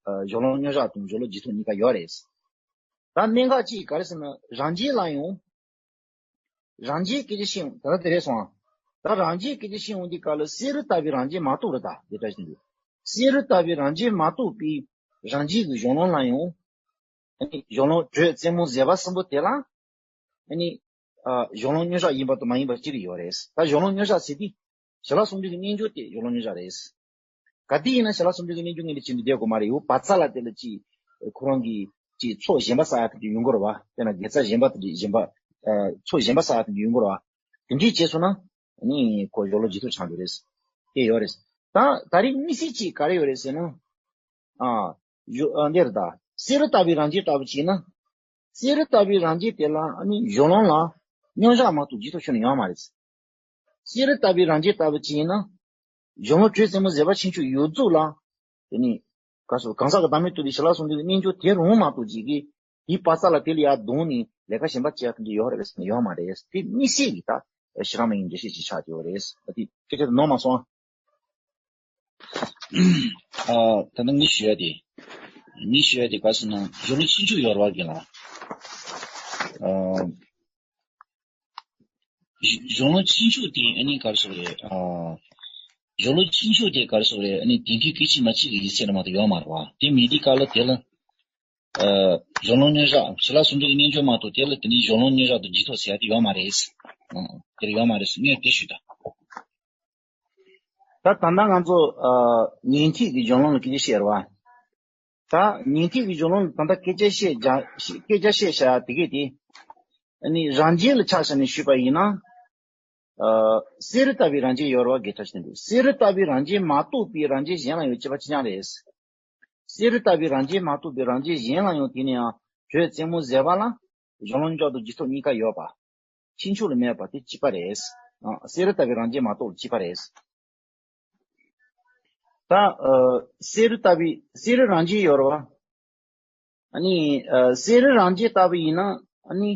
ཨ་སྦྱོར་ཀློག་མངོན་གཞག་དང་སྦྱོར་ཀློག་རྗེས་ཐོབ་གཉིས་ཀ་ཡོད་རེད། ད་གནད་འགག་ཅིག་ག་རེ་ཟེར་ན་རང་རྒྱལ་ལ་ཡང་། རང་རྒྱལ་སྐད་ཆ་བཤད་ཡོང་ད་ལྟ་དེ་རེད་སོང་ཨ། ད་རང་རྒྱལ་སྐད་ཆ་བཤད་ཡོང་དུས་སྐབས་ལ་བསེ་རུ་ལྟ་བུའི་རང་རྒྱལ་མ་རྟོགས་རེད་ད་དེ་ལྟར་བཞིན་དུ། བསེ་རུ་ལྟ་བུའི་རང་རྒྱལ་མ་རྟོགས་པའི་རང་རྒྱལ་གྱི་གཞུང་ལུགས་ལ་ཡང་། ཨ་ནི་གཞུང་ལུགས་བགྲོད་རྩེད་མོ་བཟོད་པ་གསུམ་པོ་དེ་ལ། ཨ་ནི། ཨ་གཞུང་ལུགས་མངོན་གཞག་ཡིན་པ་དང་མ་ཡིན་པ་ཅི་རིགས་ཡོད་རེད། ད་གཞུང་ལུགས་མངོན་གཞག་ཟེར་དུས། ཞི་ལྷག་ཟུང་འབྲེལ་གྱི་རྣལ་འབྱོར་དེ་གཞུང་ལུགས་མངོན་གཞག་རེད། ག་དུས་ཡིན་ན་ཞི་ལྷག་ཟུང་འབྲེལ་གྱི་རྣལ་འབྱོར་མངོན་དུ་བྱེད་ཀྱི་བསྡད་དགོས་མ་རེད། ཡོད་བར་ཐག་ལ་དེ་ལ་ཅིག་ཁོ་རང་གི་ཅིག་ཚོགས་གཞན་པ་བསགས་ཡག་དེ་འདྲ་ཡོང་གི་རེད་བ། དཔེར་ན་དགེ་རྩ་གཞན་པ་དེ་འདྲ་གཞན་པ། ཨ་ཚོགས་གཞན་པ་བསགས་ཡག་དེ་འདྲ་ཡོང་གི་རེད་བ། དེ་འདྲས་བྱས་སོང་ན། ཨ་ནི་ཁོ་གཞུང་ལུགས་རྗེས་ཐོབ་ཆགས་འགྲོ་རེད། དེ་ཡོད་རེད། ད་ད་རེས་དམིགས་བསལ་ཅིག་ག་རེ་ཡོད་རེད་ཟེར་ན། ཨ། ཡོ་ཨ་འདིར་ད། བསེ་རུ་ལྟ་བུའི་རང་རྒྱལ་ལྟ་བུ་བྱས་ན། བསེ་རུ་ལྟ་བུའི་རང་རྒྱལ་དེ་ལ་ཨ་ནི་གཞུང་ལུགས་ལ་མངོན་གཞག་མ་གཏོགས་རྗེས་ཐོབ་ཤུགས་ནི་ཡོད་མ་རེད། བསེ་རུ་ལྟ་བུའི་རང་རྒྱལ་ལྟ་བུ་བྱས་ན། གཞུང་ལུགས་བགྲོད་རྩེད་མོ་བཟོད་པ་ཆེན་པོ་ཡོད་རྫོགས་ལ། དེ་ནི། ག་སོགས་གང་ཟག་གི་བདག་མེད་རྟོགས་པའི་ཞི་ལྷག་ཟུང་འབྲེལ་གྱི་རྣལ་འབྱོར་དེ་རུང་མ་གཏོགས་ཅིག་གིས། དེའི་བར་ཐག་ལ་དེ་ལ་ཡར་བསྡོངས་ནས་ལས་ཀ་གཞན་པ་བྱེད་ཡག་དེ་འདྲ་ཡོད་རེད་པས་ཟེར་ན་ཡོད་མ་རེད། དེ་དམིགས་བསལ་གྱི་ད་ཞེ་དྲག་མ་ཡིན་འགྲེལ་བཤད་ཅིག་ཆགས་ཀྱི་ཡོད་རེད། ད་དེ་སྐད་ཆ་དེ་ནོར་མ་སོང་ཨ། ཨ་ད་ནི་ངས་ཞུ་ཡ་དེ། ངས་ཞུ་ཡ་དེ་ག་ཟེར་ན་གཞུང་ལུགས་ཆུང་ཆུང་ཡོད་རེད་བ་རྒན་ལགས། ཨ་གཞུང་ལུགས་ཆུང་ཆུང་དེ་ཨ་ནི་ག་རེ་ཟེར་རེད། ཨ་གཞུང་ལུགས་ཆུང་ཆུང་དེ་ག་རེ་ཟེར་རེད། ཨ་ནི་དེང་དུས་སྐད་ཆ་མ་གཅིག་གི་ཡིག་ཚད་ལ་མ་གཏོགས་ཡོད་མ་རེད་བ། དེ་མེད་དུས་སྐབས་ལ་དེ་ལ། ཨ་གཞུང་ལུགས་མངོན་གཞག་ཞི་ལྷག་ཟུང་འབྲེལ་གྱི་རྣལ་འབྱོར་མ་གཏོགས་དེ་ལ་དེ་ནི་གཞུང་ལུགས་མངོན་གཞག་ཏུ་རྗེས་ཐོབ་ཟེར་ཡ་དེ་ཡོད་མ་རེད། ཨ་དེ་ལ་ཡོད་མ་རེད་ངས་དེ་ཞུས་ད། ད་ད་ལྟ་ང་ཚོ་ཨ་ཉན་ཐོས་ཀྱི་གཞུང་ལུགས་ལ་སྐད་ཆ་བཤད་རེད་བ། ད་ཉན་ཐོས་ཀྱི་གཞུང་ལུགས་ལ་ད་ལྟ་སྐད་ཆ་བཤད་རྒྱ་སྐད་ཆ་བཤད་བྱ་དེ་གས་དེ། ཨ་ནི་རང་རྒྱལ་ལ་ཆ་བཞག་ནས་ཞུས་པ་ཡིན་ན། ཨ་བསེ་རུ་ལྟ་བུའི་རང་རྒྱལ་ཡོད་རེད་བ་དགེ་ཕྲ་ཞིག་འདུག་བསེ་རུ་ལྟ་བུའི་རང་རྒྱལ་མ་གཏོགས་པའི་རང་རྒྱལ་གཞན་ལ་ཡང་གཅིག་པ་གཅིག་རྐྱང་རེད། བསེ་རུ་ལྟ་བུའི་རང་རྒྱལ་མ་གཏོགས་པའི་རང་རྒྱལ་གཞན་ལ་ཡང་དེ་ནས་ཡང་བགྲོད་རྩེད་མོ་བཟོད་པ་ལ་གཞུང་ལུགས་མངོན་གཞག་ཏུ་རྗེས་ཐོབ་གཉིས་ཀ་ཡོད་པ། ཕྱིན་ཆོད་ལ་མེད་པ་དེ་གཅིག་པ་རེད། ཨ་བསེ་རུ་ལྟ་བུའི་རང་རྒྱལ་མ་གཏོགས་ལ་གཅིག་པ་རེད། ད་ཨ་བསེ་རུ་ལྟ་བུའི་བསེ་རུ་རང་རྒྱལ་ཡོད་རེད་བ། ཨ་ནི་ཨ་བསེ་རུ་རང་རྒྱལ་ལྟ་བུ་ཡིན་ན་ཨ་ནི་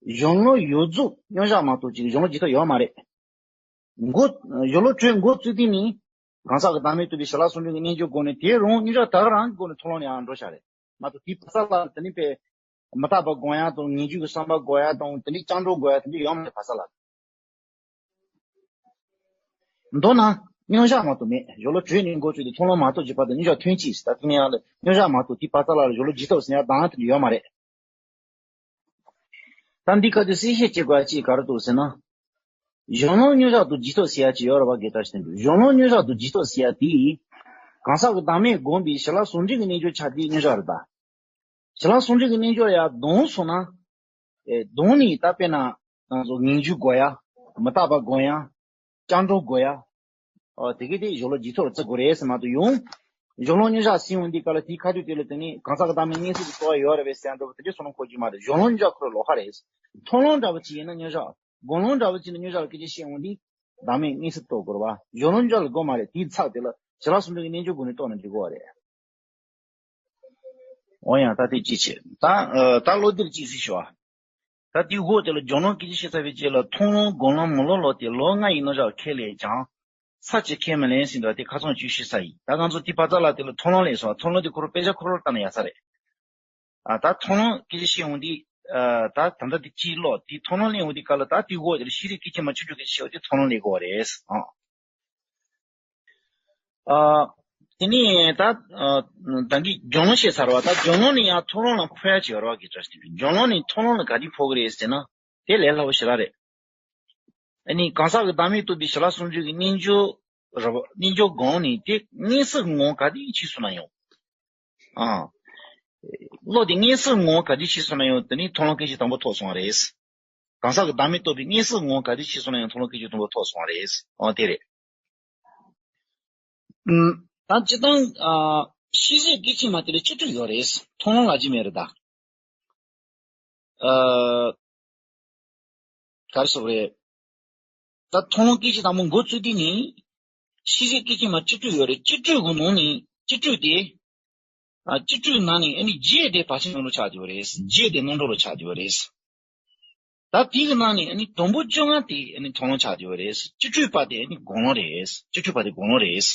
གཞུང་ལུགས་ཡོད་རྫོགས་མངོན་གཞག་མ་གཏོགས་ཅིག་གཞུང་ལུགས་རྗེས་ཐོབ་ཡོད་མ་རེད། མགོ་གཞུང་ལུགས་བགྲོད་མགོ་བཙུགས་དུས་ནི་གང་ཟག་གི་བདག་མེད་རྟོགས་པའི་ཞི་ལྷག་ཟུང་འབྲེལ་གྱི་རྣལ་འབྱོར་སྒོ་ནས་དེ་རུང་མངོན་གཞག་ད་ག་རང་གི་སྒོ་ནས་མཐོང་ལམ་ལ་ཡང་འགྲོ་བྱ་རེད་མ་གཏོགས་དེའི་བར་ཐག་ལ་དེ་ནི་པས་མི་རྟག་པ་སྒོམ་ཡ་དང་ངེས་འབྱུང་གི་བསམ་པ་སྒོམ་ཡ་དང་དེ་ནི་སྤྱང་གྲུང་སྒོམ་ཡ་དེ་འདྲ་ཡོད་མ་རེད་བར་ཐག་ལ། མདོར་ན། མངོན་གཞག་མ་གཏོགས་མེད། གཞུང་ལུགས་བགྲོད་ནས་མགོ་བཙུགས་ཏེ་མཐོང་ལམ་མ་གཏོགས་ཀྱི་བར་དུ་མངོན་གཞག་ཐོན་སྐྱེད་ཟེར་ད་དེ་ནས་ཡང་ལ་མངོན་གཞག་མ་གཏོགས་དེའི་བར་ཐག་ལ་གཞུང་ལུགས་རྗེས་ཐོབ་ཟེར་ཡ་གདངས་དེ་འདྲ་ཡོད་མ་རེད། ད་འདི་ག་དུས་གསལ་བཤད་བྱེད་དགོས་ཡ་ཅིག་ག་རེ་འདུག་ཟེར་ན། གཞུང་ལུགས་མངོན་གཞག་ཏུ་རྗེས་ཐོབ་ཟེར་ཡ་ཅིག་ཡོད་རེད་བ་དགེ་ཕྲ་ཞིག་འདུག་གཞུང་ལུགས་མངོན་གཞག་ཏུ་རྗེས་ཐོབ་ཟེར་ཡ་དེ། གང་ཟག་གི་བདག་མེད་བསྒོམས་པའི་ཞི་ལྷག་ཟུང་འབྲེལ་གྱི་རྣལ་འབྱོར་ཆགས་དུས་མངོན་གཞག་རེད་ད། ཞི་ལྷག་ཟུང་འབྲེལ་གྱི་རྣལ་འབྱོར་ཡར་ལྡོག་སོང་ན། ཨེ་ལྡོག་ནས་ད་དཔེར་ན། ང་ཚོ་ངེས་འབྱུང་སྒོམ་ཡ། མི་རྟག་པ་སྒོམ་ཡ། སྤྱང་གྲུང་སྒོམ་ཡ། ཨོ་དེ་གས་དེ་གཞུང་ལུགས་རྗེས་ཐོབ་ལ་བརྩི་དགོས་རེད་ཟེར་མ་གཏོགས་ཡང་། གཞུང་ལུགས་མངོན་གཞག་ཟིན་འོང་དུས་སྐབས་ལ་དེའི་ཁ་ཐུག་དེ་ལ་དེ་ནི་གང་ཟག་གི་བདག་མེད་མངོན་སུམ་དུ་རྟོགས་པ་ཡོད་རེད་པས་ཟེར་འདུག་པ་དེ་འདྲའི་ཚོར་སྣང་འཁོར་རྒྱུ་མ་རེད། གཞུང་ལུགས་མངོན་གཞག་ཁོ་རང་ལོགས་ཀ་རེད། མཐོང་ལམ་འདྲ་པོ་ཅིག་ཡིན་ན་མངོན་གཞག་སྒོམ་ལམ་འདྲ་པོ་ཅིག་ཡིན་ན་མངོན་གཞག་ལ་སྐད་ཆ་བཤད་འོང་དུས། བདག་མེད་མངོན་སུམ་རྟོགས་དགོས་རེད་བ། གཞུང་ལུགས་མངོན་གཞག་ལ་དགོས་མ་རེད། དེའི་ཚབ་དེ་ལ་ཞི་ལྷག་ཟུང་འབྲེལ་གྱི་རྣལ་འབྱོར་སྒོ་ནས་རྟོགས་ན་འགྲིག་གི་རེད། འོ་ཡང་ད་དེ་ཅི་བྱེད། ད་ཨ་ད་བློ་འདིར་ཅི་ཟེར་ཞུ་བ། ད་དེའི་འོག་དེ་ལ་སྦྱོར་ལམ་སྐད་ཆ་བཤད་ཚར་བའི་རྗེས་ལ་མཐོང་ལམ་སྒོམ་ལམ་མི་སློབ་ལམ་སྟེ་ལམ་ལྔ་ཡི་རྣམ་གཞག་ཁས་ལེན་ཀྱང་། ཚར་གཅིག་ཁས་མི་ལེན་ཟེར་འདུག་དེ་ཁ་ཚང་བཅུ་བཤད་ཚར་ཡིན། ད་ང་ཚོ་དེའི་བར་ཐག་ལ་དེ་ལ་མཐོང་ལམ་ལས་སོ། མཐོང་ལམ་དེ་ཁོ་རང་དཔེ་ཆ་ཁོ་རང་ལ་ལྟ་ན་ཡག་ས་རེད། ཨ་ད་མཐོང་ལམ་སྐད་ཆ་བཤད་འོང་དུས། ཨ་ད་ད་ལྟ་དེ་ཅིའི་ལོག་དེ་མཐོང་ལམ་ལེན་འོང་དུས་སྐབས་ལ་ད་དེའི་འོག་དེ་ལ་ཤེས་རིག་སྐད་ཆ་མ་བཅུ་དྲུག་སྐད་ཆ་བཤད་འོང་དུས་མཐོང་ལམ་ལེན་དགོས་པ་རེད། ཨ། ཨ། དེ་ནས་ད་ཨ་ད་གིན་སྦྱོར་ལམ་བཤད་ཚར་བ། ད་སྦྱོར་ལམ་ནས་ཡང་མཐོང་ལམ་ལ་འཕོ་ཡ་ཅིག་ཡོད་རེད་བ་དགེ་ཕྲ་ཞིག་སྦྱོར་ལམ་ནས་མཐོང་ལམ་ལ་ག་དུས་འཕོ་གི་རེད་ཟེར་ན། དེ་ལས་སླ་པོ་ཞེ་དྲག་རེད། ཨ་ནི་གང་ཟག་གི་བདག་མེད་རྟོགས་པའི་ཞི་ལྷག་ཟུང་འཇུག་གི་རྣལ་འབྱོར་རེད་བ། རྣལ་འབྱོར་སྒོམ་ནས་དེ་མངོན་སུམ་ངང་ག་དུས་ཕྱིན་སོང་ན་ཡང་། ཨ། བློ་དེ་མངོན་སུམ་ངང་ག་དུས་ཕྱིན་སོང་ན་ཡང་དེ་ནི་མཐོང་ལམ་སྐད་ཅིག་དང་པོ་ཐོབ་སོང་བ་རེད། གང་ཟག་གི་བདག་མེད་རྟོགས་པའི་མངོན་སུམ་ངང་ག་དུས་ཕྱིན་སོང་ན་ཡང་མཐོང་ལམ་སྐད་ཅིག་དང་པོ་ཐོབ་སོང་བ་རེད། ཨོ་དེ་རེད། ཨུམ། ད་སྤྱིར་བཏང་ཨ་ ཤེས་བྱའི་སྐད་ཅིག་མ་དེ་ལ་སྤྱི་འགྲོས་ཡོད་རེད། མཐོང་ལམ་ལབ་ཀྱི་མེད་རེད་ད། ཨ། ག་རེ་ཟེར་དགོས་རེད། ད་མཐོང་ལམ་སྐད་ཅིག་དང་པོ་འགོ་བཙུགས་དུས་ནས། ཤེས་བྱའི་སྐད་ཅིག་མ་སྤྱི་འགྲོས་ཡོད་རེད། སྤྱི་འགྲོས་ཀྱི་ནང་ནས་སྤྱི་འགྲོས་དེ། ཨ། སྤྱི་འགྲོས་ནང་ནས་ཨ་ནི་རྗེས་དེ་བར་ཆད་མེད་ལུགས་ཆགས་བསྡད་ཡོད་རེད། རྗེས་དེ་རྣམ་གྲོལ་ལུགས་ཆགས་བསྡད་ཡོད་རེད། ད་དེ་གི་ནང་ནས་ཨ་ནི་དང་པོ་བཅོ་ལྔ་དེ་ཨ་ནི་མཐོང་ལམ་ཆགས་བསྡད་ཡོད་རེད། སྤྱི་འགྲོས་པ་དེ་ཨ་ནི་སྒོམ་ལམ་རེད། སྤྱི་འགྲོས་པ་དེ་སྒོམ་ལམ་རེད།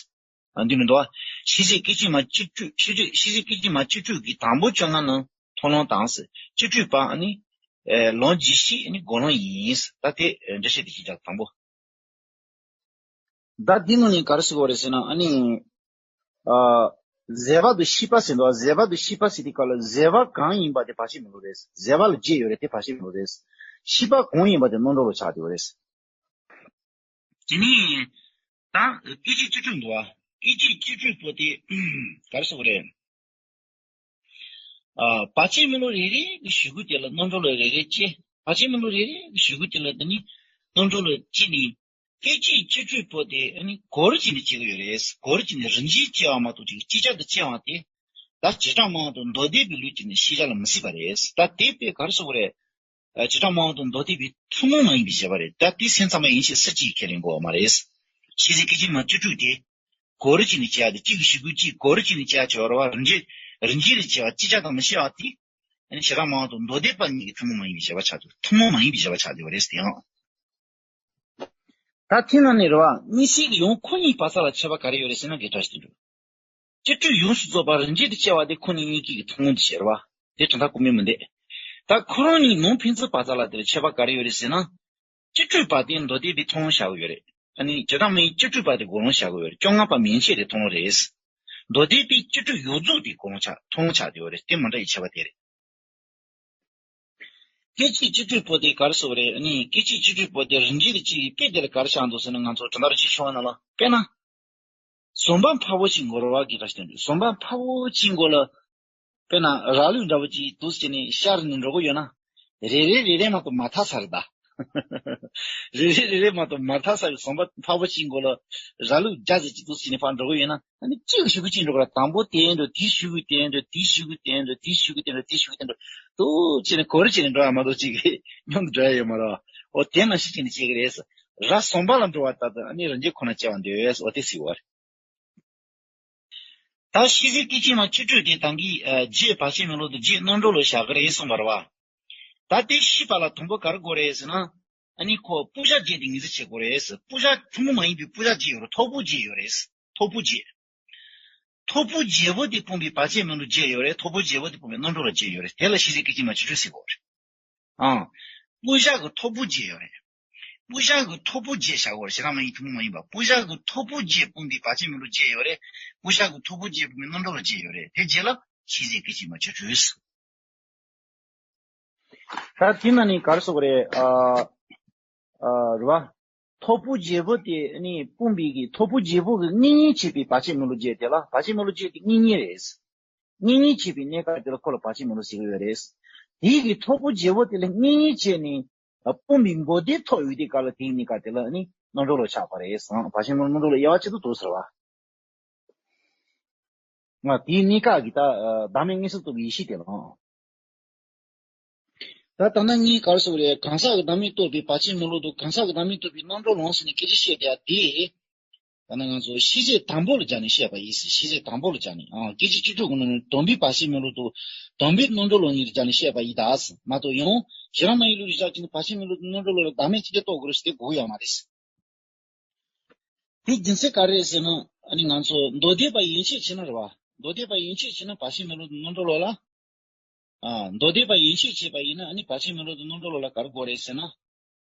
ཨ། འདི་ནི་འདུག་བ། ཤེས་བྱའི་སྐད་ཅིག་མ་སྤྱི་འགྲོས། ཤེས་བྱའི་ཤེས་བྱའི་སྐད་ཅིག་མ་སྤྱི་འགྲོས་ཀྱི་དང་པོ་བཅོ་ལྔ་ནི་མཐོང་ལམ་དང་། སྤྱི་འགྲོས་པ་ཨ་ནི། ཨེ། ལམ་རྗེས་ཤེས་ཨ་ནི་སྒོམ་ལམ་ཡིན། ད་དེ་འགྲེལ་བཤད་དེ་ཞིག་རྒྱག་དང་པོ། ད་འདི་ནང་ནས་ག་རེ་ཟེར་དགོས་རེད་ཟེར་ན་ཨ་ནི། ཨ། བཟོད་པ་དང་ཤེས་པ་ཟེར་འདུག་བ། བཟོད་པ་དང་ཤེས་པ་ཟེར་དུས་སྐབས་ལ་བཟོད་པ་གང་ཡིན་པ་དེ་བར་ཆད་མེད་ལུགས་རེད། བཟོད་པ་ལ་རྗེས་ཡོད་རེད། དེ་བར་ཆད་མེད་ལུགས་རེད། ཤེས་པ་གང་ཡིན་པ་དེ་རྣམ་གྲོལ་ལུགས་ཆགས་བསྡད་ཡོད་རེད། དེ་ནས་ད་སྐད་ཅིག་སྤྱི་འགྲོས་འདུག་བ། སྐད་ཅིག་སྤྱི་འགྲོས་པོ་དེ་ག་རེ་ཟེར་དགོས་རེད། ཨ། བར་ཆད་མེད་ལུགས་རེ་རེ་གི་གཞུག་གུ་དེ་ལ་རྣམ་གྲོལ་ལུགས་རེ་རེ་སྐྱེ། བར་ཆད་མེད་ལུགས་རེ་རེ་གི་གཞུག་གུ་དེ་ལ་དེ་ནི་རྣམ་གྲོལ་ལུགས་སྐྱེས་ནས། སྐད་ཅིག་སྤྱི་འགྲོས་པོ་དེ་ཨ་ནི་གོ་རིམ་བྱས་ནས་སྐྱེ་གི་ཡོད་རེད། གོ་རིམ་བྱས་ནས་རིམ་གྱིས་སྐྱེ་བ་མ་གཏོགས་ཅིག་ཅིག་ཅར་དུ་སྐྱེ་བ་དེ། ད་བྱེ་བྲག་སྨྲ་བ་དང་མདོ་སྡེ་པའི་ལུགས་ཀྱིས་ནི་ཤེས་བྱ་ལ་མི་སྲིད་པ་རེད། ད་དེ་དཔེ་ག་རེ་ཟེར་དགོས་རེད། ཨ། བྱེ་བྲག་སྨྲ་བ་དང་མདོ་སྡེ་པའི་ཐུན་མོང་མ་ཡིན་པའི་བྱ་བ་རེད། ད་དེ་སེམས་ཙམ་པ་ཡིན་ཕྱིར་སྲིད་ཅེས་ཁས་ལེན་དགོས་པ་མ་རེད། ཤེས་བྱའི་སྐད་ཅིག་མ་སྤྱི་འགྲོས་དེ། གོ་རིམ་བྱས་ནས་སྐྱེ་བ་དེ། གཅིག་གི་གཞུག་གུ་གཅིག་གོ་རིམ་བྱས་ནས་སྐྱེ་བ་ཆགས་ཡོད་རེད་བ། རིམ་གྱིས་རིམ་གྱིས་རེ་སྐྱེ་བ་ཅིག་ཅར་དུ་མི་སྐྱེ་བ་དེ། ཨ་ནི་བྱེ་བྲག་སྨྲ་བ་དང་མདོ་སྡེ་པ་གཉིས་ཀྱི་ཐུན་མོང་མ་ཡིན་པའི་བྱ་བ་ཆགས་འདུག་ཐུན་མོང་མ་ཡིན་པའི་བྱ་བ་ཆགས་བསྡད་པ་རེད་དེ་ཡང་། ད་དེ་ནང་ནས་རེད་བ། གཉིས་ཆར་གྱི་ཡང་ཁོ་གཉིས་བར་མཚམས་ལ་ཁྱད་པར་ག་རེ་ཡོད་རེད་ཟེར་ན། དགེ་ཕྲ་ཞིག་འདུག་སྤྱི་འགྲོས་ཡོངས་སུ་རྫོགས་པ་རིམ་གྱིས་དུ་སྐྱེ་བ་དེ་ཁོ་ནས་གཉིས་ཀྱི་ཐུན་མོང་དུ་བྱེད་རེད་བ། དེ་དོན་དག་གོ་མི་མི་འདུག་ད་ཁོ་རང་གཉིས་ནང་ཕན་ཚུན་བར་མཚམས་ལ་དེར་ཁྱད་པར་ག་རེ་ཡོད་རེད་ཟེར་ན། སྤྱི་འགྲོས་པ་དེ་མདོ་སྡེ་པའི་ཐུན་མོང་བྱ་དགོས་ཡོད་རེད། ཨ་ནི་བྱེ་བྲག་སྨྲ་བའི་སྤྱི་འགྲོས་པ་དེ་སྒོམ་ལམ་བྱ་དགོས་ཡོད་རེད། བཅོ་ལྔ་པ་མན་ཆད་དེ་ཐུན་མོང་རེད། མདོ་སྡེ་པའི་སྤྱི་འགྲོས་ཡོངས་རྫོགས་དེ་སྒོམ་ལམ་ཆགས། ཐུན་མོང་ཆགས་བསྡད་ཡོད་རེད། དེ་མི་འདྲ་བའི་ཁྱད་པར་དེ་རེད། སྐད་ཅིག་སྤྱི་འགྲོས་པོ་དེ་ག་རེ་ཟེར་དགོས་རེད། ཨ་ནི་སྐད་ཅིག་སྤྱི་འགྲོས་པོ་དེ་རིམ་གྱིས་རེ་སྐྱེ་བའི་དཔེ་དེ་ལ་ག་རེ་ཆགས་འདུག་ཟེར་ན། ང་ཚོ་གྲུབ་མཐའ་རིག་བྱེད་ཆུང་བ་ནང་ལ་དཔེར་ན། ཟམ་པ་འཕར་བོ་ཅིག་འགོར་བ་གི་ག་ཞིག་དེ་འདུག་ཟམ་པ་འཕར་བོ་ཅིག་འགོར་ལ། དཔེར་ན་ར་ལུག་འདྲ་བོ་ཅིག་འདུག་སེ་བྱས་ནས་ཤར་ནས་འགྲོ་གི་ཡོད་ན། རེ་རེ་རེ་རེ་མ་གཏོགས་མ་ཐར་ས་རེད་ད། རེ་རེ་རེ་རེ་མ་གཏོགས་མ་ཐར་ས་རེད། ཟམ་པ་འཕར་བོ་ཅིག་འགོར་ལ། ར་ལུག་རྒྱ་ཟེར་ཅིག་འདུག་སེ་བྱས་ནས་ཕར་འགྲོ་གི་ཡོད་ན། ཨ་ནི་གཅིག་གཞུག་གུ་གཅིག་འགྲོ་གི་རེད། དང་པོ་དེ་འགྲོ། དེའི་གཞུག་གུ་དེ་འགྲོ། དེའི་གཞུག་གུ་དེ་འགྲོ། དེའི་གཞུག་གུ་དེ་འགྲོ། དེའི་གཞུག་གུ་དེ་འགྲོ། འདུག་བྱས་ནས་གོ་རིམ་བྱས་ནས་འགྲོ་ཡ་མ་གཏོགས་གཅིག་གི་མཉམ་དུ་འགྲོ་ཡ་ཡོད་མ་རེད། འོ་དེ་ནང་བཞིན་བྱས་ནས་བྱེད་ཀྱི་རེད། ར་ཟམ་པ་ལ་འགྲོ་བ་ལྟར་དུ་ཨ་ནི་རིམ་གྱིས་ཁོ་ན་སྐྱེ་བ་འདོད། འོ་དེ་ཟེར་བ་རེད། ད་ཤེས་བྱའི་སྐད་ཅིག་མ་སྤྱི་འགྲོས་དེ་ད་གིན་ཨ་རྗེས་བར་ཆད་མེད་ལུགས་དང་རྗེས་རྣམ་གྲོལ་ལུགས་བཞག་གི་རེད་གསུངས་པ་རེད་བ། ད་དེ་ཤེས་པ་ལ་དང་པོ་ག་རེ་དགོས་རེད་ཟེར་ན། ཨ་ནི་ཁོ་སྤུ་བཞག་བརྒྱད་དེ་ངེས་འཛིན་བྱེད་དགོས་རེད། སྤུ་བཞག་ཐུན་མོང་མ་ཡིན་པའི་སྤུ་བཞག་བརྒྱད་ཡོད་རེད། ཐོར་བུ་བརྒྱད་ཡོད་རེད། ཐོར་བུ་བརྒྱད། ཐོར་བུ་བརྒྱད་པོ་དེ་སྤུངས་པའི་བར་ཆད་མེད་ལུགས་བརྒྱད་ཡོད་རེད། ཐོར་བུ་བརྒྱད་པོ་དེ་སྤུངས་པའི་རྣམ་གྲོལ་ལུགས་བརྒྱད་ཡོད་རེད། དེ་ལ་ཤེས་བྱའི་སྐད་ཅིག་མ་སྤྱི་འགྲོས་ཟེར་དགོས་རེད། ཨང་། སྤུ་བཞག་གི་ཐོར་བུ་བརྒྱད་ཡོད་རེད། སྤུ་བཞག་གི་ཐོར་བུ་བརྒྱད་བཞག་དགོས་རེད། བྱེ་བྲག་སྨྲ་བའི་ཐུན་མོང་མ་ཡིན་པ། སྤུ་བཞག་གི་ཐོར་བུ་བརྒྱད་སྤུངས་པའི་བར་ཆད་མེད་ལུགས་བརྒྱད་ཡོད་རེད། སྤུ་བཞག་གི་ཐོར་བུ་བརྒྱད་སྤུངས་པའི་རྣམ་གྲོལ་ལུགས་བརྒྱད་ཡོད་རེད། དེ་བརྒྱད་ལ་ཤེས་བྱའི་སྐད་ཅིག་མ་སྤྱི་འགྲོས། ད་དེ་ནང་ནས་ག་རེ་ཟེར་དགོས་རེད། ཨ། ཨ། རེད་བ། ཐོར་བུ་བརྒྱད་པོ་དེ་ནི་སྤུངས་པའི་གི་ཐོར་བུ་བརྒྱད་པོ་གི་གཉེན་ཉེ་བྱེད་པའི་བར་ཆད་མེད་ལུགས་བརྒྱད་དེ་ལ། བར་ཆད་མེད་ལུགས་བརྒྱད་དེ་གཉེན་ཉེ་རེད། གཉེན་ཉེ་བྱེད་པའི་གནས་སྐབས་དེ་ལ་ཁོ་ལ་བར་ཆད་མེད་ལུགས་ཟེར་གྱི་ཡོད་རེད། དེའི་གི་ཐོར་བུ་བརྒྱད་པོ་དེ་ལ་གཉེན་ཉེ་བྱས་ནས་སྤུངས་པའི་མགོ་དེ་ཐོབ་ཡོད་དུས་སྐབས་ལ། དེའི་གནས་སྐབས་དེ་ལ་ནི་རྣམ་གྲོལ་ལུགས་ཆགས་པ་རེད། བར་ཆད་མེད་ལུགས་རྣམ་གྲོལ་ལུགས་དབྱེ་བ་གཅིག་ཏུ་འདུག་ཟེར་བ། ང་དེའི་གནས་སྐབས་ཀྱི་ད་ཨ་བདག་མེད་མངོན་སུམ་རྟོགས་པའི་ཡེ་ཤེས་དེ་ལ། ད་ད་ནང་གཉིས་ག་རེ་ཟེར་དགོས་རེད། གང་ཟག་གི་བདག་མེད་རྟོགས་པའི་བར་ཆད་མེད་ལུགས་དང་། གང་ཟག་གི་བདག་མེད་རྟོགས་པའི་རྣམ་གྲོལ་ལུགས་ཟེར་ནས་སྐད་ཆ་བཤད་བསྡད་ཡ་དེ། ད་ནི་ང་ཚོ་ཤེས་བྱེད་དང་པོ་ལ་སྦྱར་ནས་བཤད་པ་ཡིན་ཟེར། ཤེས་བྱེད་དང་པོ་ལ་སྦྱར་ནས། ཨང་། སྐད་ཅིག་སྤྱི་འགྲོས་ཀྱི་ནང་ནས་དམ་པའི་བར་ཆད་མེད་ལུགས་དང་དམ་པའི་རྣམ་གྲོལ་ལུགས་གཉིས་ལ་སྦྱར་ནས་བཤད་པ་ཡིན་ད་ཟེར་མ་གཏོགས། ཡང་བྱེ་བྲག་སྨྲ་བའི་ལུགས་ལ་བཞག་བྱས་ནས་བར་ཆད་མེད་ལུགས་དང་རྣམ་གྲོལ་ལུགས་ལ་བདག་མེད་ཅི་འདྲ་རྟོགས་དགོས་རེད་ཟེར་དེ་དགོས་ཡོད་མ་རེད། དེ་རྒྱུ་མཚན་ག་རེ་རེད་ཟེར་ན། ཨ་ནི་ང་ཚོ་མདོ་སྡེ་པ་ཡན་ཆད་བྱས་ན་རེད་བ། མདོ་སྡེ་པ་ཡན་ཆད་བྱས་ན་བར་ཆད་མེད་ལུགས་དང་རྣམ་གྲོལ་ལུགས་ལ། ཨ། མདོ་སྡེ་པ་ཡན་ཆད་བྱས་པ་ཡིན་ན། ཨ་ནི་བར་ཆད་མེད་ལུགས་དང་རྣམ་གྲོལ་ལུགས་ལ་ག་རེ་དགོས་རེད་ཟེར་ན། ཨ།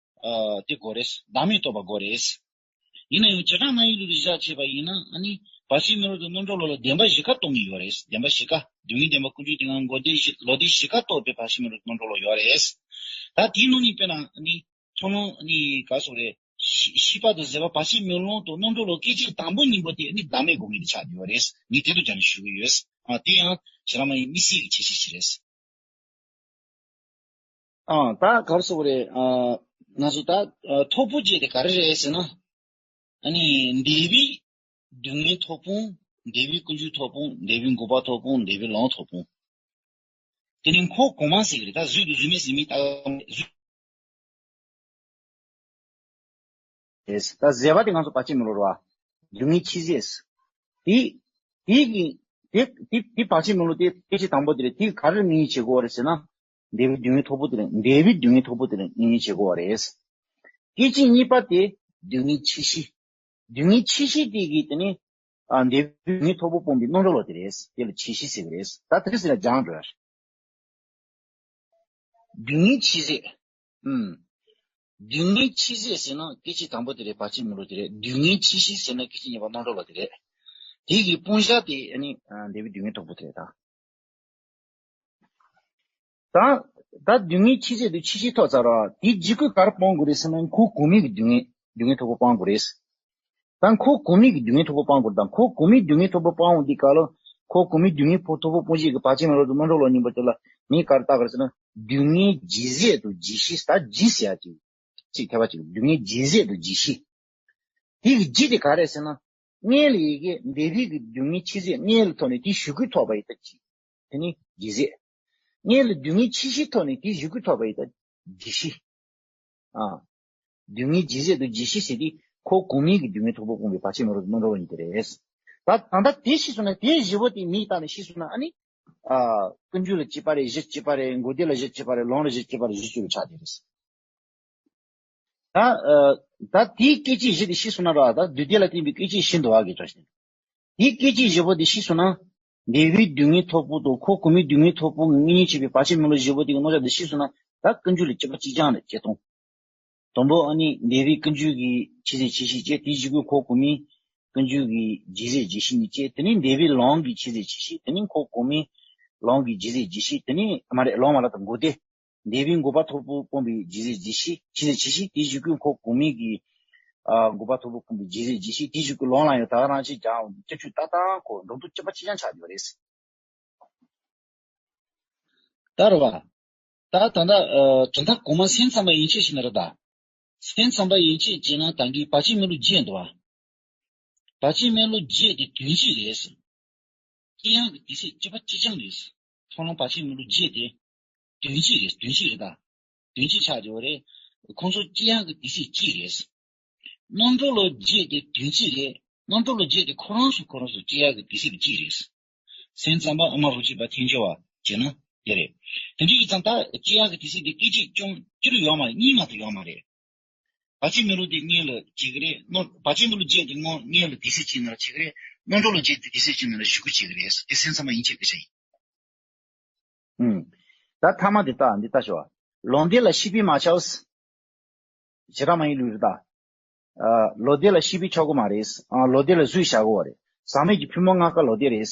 དེ་དགོས་རེད། བདག་མེད་རྟོགས་པ་དགོས་རེད། ཡིན་ན་ཡང་བྱེ་བྲག་སྨྲ་བའི་ལུགས་ལ་བཞག་བྱས་པ་ཡིན་ན། ཨ་ནི་བར་ཆད་མེད་ལུགས་དང་རྣམ་གྲོལ་ལུགས་ལ་བདེན་པ་བཞི་ཀ་རྟོགས་མཁན་ཡོད་རེད། བདེན་པ་བཞི་ཀ། སྡུག་བསྔལ་བདེན་པ། ཀུན་འབྱུང་བདེན་པ། འགོག་བདེན་བཞི། ལོག་བདེན་བཞི་ཀ་རྟོགས་པའི་བར་ཆད་མེད་ལུགས་རྣམ་གྲོལ་ལུགས་ཡོད་རེད། ད་དེའི་ནང་ནས་དཔེར་ན་ནི་ཚོགས་ལམ་ནི་ག་རེ་ཟེར་དགོས་རེད། ཤེས་ཤེས་པ་དང་བཟོད་པ། བར་ཆད་མེད་ལུགས་དང་རྣམ་གྲོལ་ལུགས་སྐད་ཅིག་དང་པོ་གཉིས་པོ་དེ་ནི་བདག་མེད་སྒོམ་མཁན་དེ་ཆགས་བསྡད་ཡོད་རེད། ངས་དེ་དང་སྦྱར་ནས་ཞུ་གི་ཡོད། ཨ། དེ་ཡང་བྱེ་བྲག་སྨྲ་བའི་དམིགས་བསལ་གྱི་ཁྱད་ཆོས་ཤིག་རེད། ཨ། ད་ག་རེ་ཟེར་དགོས་རེད། ཨ། ང་ཚོ་ད་ཨ་ཐོར་བུ་བརྒྱད་དེ་ག་རེ་རེད་ཟེར་ན། ཨ་ནི་འདས་པའི་སྡུག་བསྔལ་ཐོབ་ཁུངས། འདས་པའི་ཀུན་འབྱུང་ཐོག་སྤོང་། འདས་པའི་འགོག་པ་ཐོག་སྤོང་། འདས་པའི་ལམ་ཐོག་སྤོང་། དེ་ནས་འཁོར་གོང་མ་ཟེར་གི་རེད། ད་བཟོས་དང་བཟོས་མེད་ཟེར་མི་ད་བཟོས། རེད། ད་ཟད་པ་དེ་ང་ཚོ་བར་ཆད་མེད་ལུགས་རེད་བ། སྡུག་བསྔལ་ཆེས་ཟད། དེ་དེ་གི་དེ་དེ་དེ་བར་ཆད་མེད་ལུགས་དེ་སྐད་ཆ་དང་པོ་དེ་རེད། དེ་ག་རེ་དམིགས་ཡུལ་བྱེད་དགོས་པ་རེད་ཟེར་ན། འདས་པའི་སྡུག་བསྔལ་ཐོག་པོ་དེ་རེད། འདས་པའི་སྡུག་བསྔལ་ཐོག་པོ་དེ་རེད། དམིགས་ཡུལ་བྱེད་དགོས་པ་རེད། སྐད་ཅིག་གཉིས་པ་དེ་སྡུག་བསྔལ་ཆེས་ཞི། སྡུག་བསྔལ་ཆེས་ཞི་དེ་གི་དེ་ནི། ཨ། འདས་པའི་སྡུག་བསྔལ་ཐོག་པོ་སྤོང་བའི་རྣམ་གྲོལ་ལོ་དེ་རེད། དེ་ལ་ཆེས་ཞི་ཟེར་གི་རེད། ད་དེ་རིང་ཟེར་ན་སྦྱངས་འགྲོ་ཡ་རེད། སྡུག་བསྔལ་ཆེས་ཟད། ཨུམ། སྡུག་བསྔལ་ཆེས་ཟད་ཟེར་ན་སྐད་ཅིག་དང་པོ་དེ་རེད། བར་ཆད་མེད་ལུགས་དེ་རེད། སྡུག་བསྔལ་ཆེས་ཞི་ཟེར་ན་སྐད་ཅིག་གཉིས་པ་རྣམ་གྲོལ་ལོ་དེ་རེད། དེ་གི་སྤོང་བྱ་དེ་ཨ་ནི་འདས་པའི་སྡུག་བསྔལ་ཐོག་པོ་དེ་རེད་ད། ད་ད་སྡུག་བསྔལ་ཆེས་ཟད་དང་ཆེས་ཞི་ཐོབ་ཚར་བ་དེ་རྗེས་ཀྱི་ག་རེ་སྤོང་དགོས་རེད་ཟེར་ན། འཁོར་གོང་མའི་གི་སྡུག་བསྔལ་སྡུག་བསྔལ་ཐོག་པོ་སྤོང་དགོས་རེད། ད་འཁོར་གོང་མའི་གི་སྡུག་བསྔལ་ཐོག་པོ་སྤོང་དགོས་རེད། ད་འཁོར་གོང་མའི་སྡུག་བསྔལ་ཐོག་པོ་སྤོང་འོང་དུས་སྐབས་ལ། འཁོར་གོང་མའི་སྡུག་བསྔལ་ཐོག་པོ་སྤོང་བྱེད་ཀྱི་བར་ཆད་མེད་ལུགས་དང་རྣམ་གྲོལ་ལོ་གཉིས་པོ་དེ་ལ་མིང་ག་རེ་བཏགས་པ་རེད་ཟེར་ན། སྡུག་བསྔལ་རྗེས་ཟད་དང་རྗེས་ཞི། ད་རྗེས་ཟེར་ཡ་ཅིག་ཅིག་ཐེབས་པ་ཅིག་སྡུག་བསྔལ་རྗེས་ཟད་དང་རྗེས་ཞི། དེ་གི་རྗེས་དེ་ག་རེ་ཟེར་ན། སྔོན་ལ་ཡི་གེ་འདས་པའི་གི་སྡུག་བསྔལ་ཆེས་ཟད། སྔོན་ལ་ཐོབ་ནས་དེའི་གཞུག་གུ་ཐོབ་པ་ཡི་ད་ཅིག་དེ་ནི་རྗེས་ཟད། སྔོན་ལ་སྡུག་བསྔལ་ཆེས་ཞི་ཐོབ་ནས་དེའི་གཞུག་གུ་ཐོབ་པ་ཡི་ད་རྗེས་ཞི། ཨ། སྡུག་བསྔལ་རྗེས་ཟད་དང་རྗེས་ཞི་ཟེར་དེ་འཁོར་གོང་མའི་གི་སྡུག་བསྔལ་ཐོག་པོ་སྤོང་བའི་བར་ཆད་མེད་ལུགས་དང་རྣམ་གྲོལ་ལོ་གཉིས་དེ་རེད། ད་ད་ལྟ་དེ་ཤེས་སོང་ན། དེ་བཞི་པོ་དེ་མིང་བཏགས་ནས་ཤེས་སོང་ན། ཨ་ནི། ཨ། ཀུན་འབྱུང་ལ་གཅིག་པ་རེད། གཞི་གཅིག་པ་རེད། འགོག་བདེན་ལ་གཞི་གཅིག་པ་རེད། ལམ་ལ་གཞི་གཅིག་པ་རེད། གཞི་གཅིག་པ་ཆགས་དེ་རེད། ད། ཨ། ད་དེའི་སྐད་ཅིག་བཞི་དེ་ཤེས་སོང་ན་ར། ད་སྡུག་བདེན་ལ་བརྟེན་པའི་སྐད་ཅིག་བཞི་འདུག་བ་གི་གྲོགས་ཤིག་དེའི་སྐད་ཅིག་བཞི་པོ་དེ་ཤེས་སོང་ན། འདས་པའི་སྡུག་བསྔལ་ཐོག་པོ་དང་འཁོར་གོང་མའི་སྡུག་བསྔལ་ཐོག་པོ་གི་མངོན་ཉིད་བྱེད་པའི་བར་ཆད་མེད་ལུགས་བཞི་པོ་དེ་གི་རྣམ་གཞག་དེ་ཤེས་སོང་ན། ད་ཀུན་འབྱུང་ལ་གཅིག་པ་གཅིག་རྐྱང་རེད་བྱེད་སྟངས། དང་པོ་ཨ་ནི་འདས་པའི་ཀུན་འབྱུང་གི་ཆེས་ཟད་ཆེས་ཞི་བྱས། དེའི་གཞུག་གུ་འཁོར་གོང་མའི་ཀུན་འབྱུང་གི་རྗེས་ཟད་རྗེས་ཞི་གཉིས་བྱས། དེ་ནས་འདས་པའི་ལམ་གྱི་ཆེས་ཟད་ཆེས་ཞི། དེ་ནས་འཁོར་གོང་མའི་ལམ་གྱི་རྗེས་ཟད་རྗེས་ཞི། དེ་ནས་མ་རེད། ལམ་མ་ལབ་དང་འགོག་བདེན། འདས་པའི་འགོག་པ་ཐོག་པོ་སྤོང་བའི་རྗེས་ཟད་རྗེས་ཞི། ཆེས་ཟད་ཆེས་ཞི། དེའི་གཞུག་གུ་འཁོར་གོང་མའི་གི། ཨ། འགོག་པ་ཐོག་པོ་སྤོང་བའི་རྗེས་ཟད་རྗེས་ཞི། དེའི་གཞུག་གུ་ལམ་ལ་ཡང་ད་ག་རང་བཞིན་སྦྱང་འོང་། སྐྱབས་འཇུག་ཏག་ཏག་ཁོ་འགྲོ་དུས་གཅིག་པ་གཅིག་རྐྱང་ཆགས་ཡོད་རེད། ད་རེད་བ། ད་ད་ལྟ། ཨ། དོན་དག་གོང་མ་སེམས་ཙམ་པ་ཡན་ཆད་བྱས་ན་རེད་ད། སེམས་ཙམ་པ་ཡན་ཆད་བྱས་ན་ད་གིན་བར་ཆད་མེད་ལུགས་བརྒྱད་འདུག་བ། བར་ཆད་མེད་ལུགས་བརྒྱད་དེ་དོན་གཅིག་རེད། ཅི་ཡང་གི་དེ་སྲིད་གཅིག་པ་གཅིག་རྐྱང་རེད། མཐོང་ལམ་བར་ཆད་མེད་ལུགས་བརྒྱད་དེ་དོན་གཅིག་རེད། དོན་གཅིག་རེད་ད། དོན་གཅིག་ཆགས་ཡོད་རེད། ཁོང་ཚོ་ཅི་ཡང་གི་དེ་སྲིད་གཅིག་རེད། རྣམ་གྲོལ་ལོ་བརྒྱད་དེ་དོན་གཅིག་རེད། རྣམ་གྲོལ་ལོ་བརྒྱད་དེ་ཁོ་རང་ཚོ་ཁོ་རང་ཚོ་ཅི་ཡང་གི་དེ་སྲིད་གཅིག་རེད། སེམས་ཙམ་པ་དབུ་མ་རོ་གཅིག་པ་ཐལ་འགྱུར་བ་བྱས་ན་དེ་རེད། དེ་འདྲ་ཡིན་ཙང་ད་ཅི་ཡང་གི་དེ་སྲིད་དེ་སྐད་ཅིག་ཀྱང་སྐྱུར་ཡོད་མ་རེད། གཉིས་མ་གཏོགས་ཡོད་མ་རེད། བར་ཆད་མེད་ལུགས་དེ་སྔོན་ལ་བྱེད་ཀྱི་རེད། རྣམ། བར་ཆད་མེད་ལུགས་བརྒྱད་དེ་སྔོན་སྔོན་ལ་དེ་སྲིད་བྱེད་ན་ར་བྱེད་ཀྱི་རེད། རྣམ་གྲོལ་ལོ་བརྒྱད་དེ་དེ་སྲིད་བྱེད་ན་ར་གཞུག་གུ་བྱེད་ཀྱི་རེད། དེ་སེམས་ཙམ་པ་ཡན་ཆད་སྐད་ཆ་ཡིན། ཨུམ། ད་ཐ་མ་འདི་ལྟ་འདི་ལྟ་ཞོག་ལམ་བདེན་ལ་ཤེས་པས་མ་ཁྱབ། བྱེ་བྲག་སྨྲ་བའི་ལུགས་རེད་ད། ཨ། ལམ་བདེན་ལ་ཤེས་པས་ཁྱབ་ཀྱི་མ་རེད། ཨ། ལམ་བདེན་ལ་གཟུགས་བཞག་དགོས་པ་རེད། ཟག་མེད་ཀྱི་ཕུང་པོ་ལྔ་ཀ་ལམ་བདེན་རེད།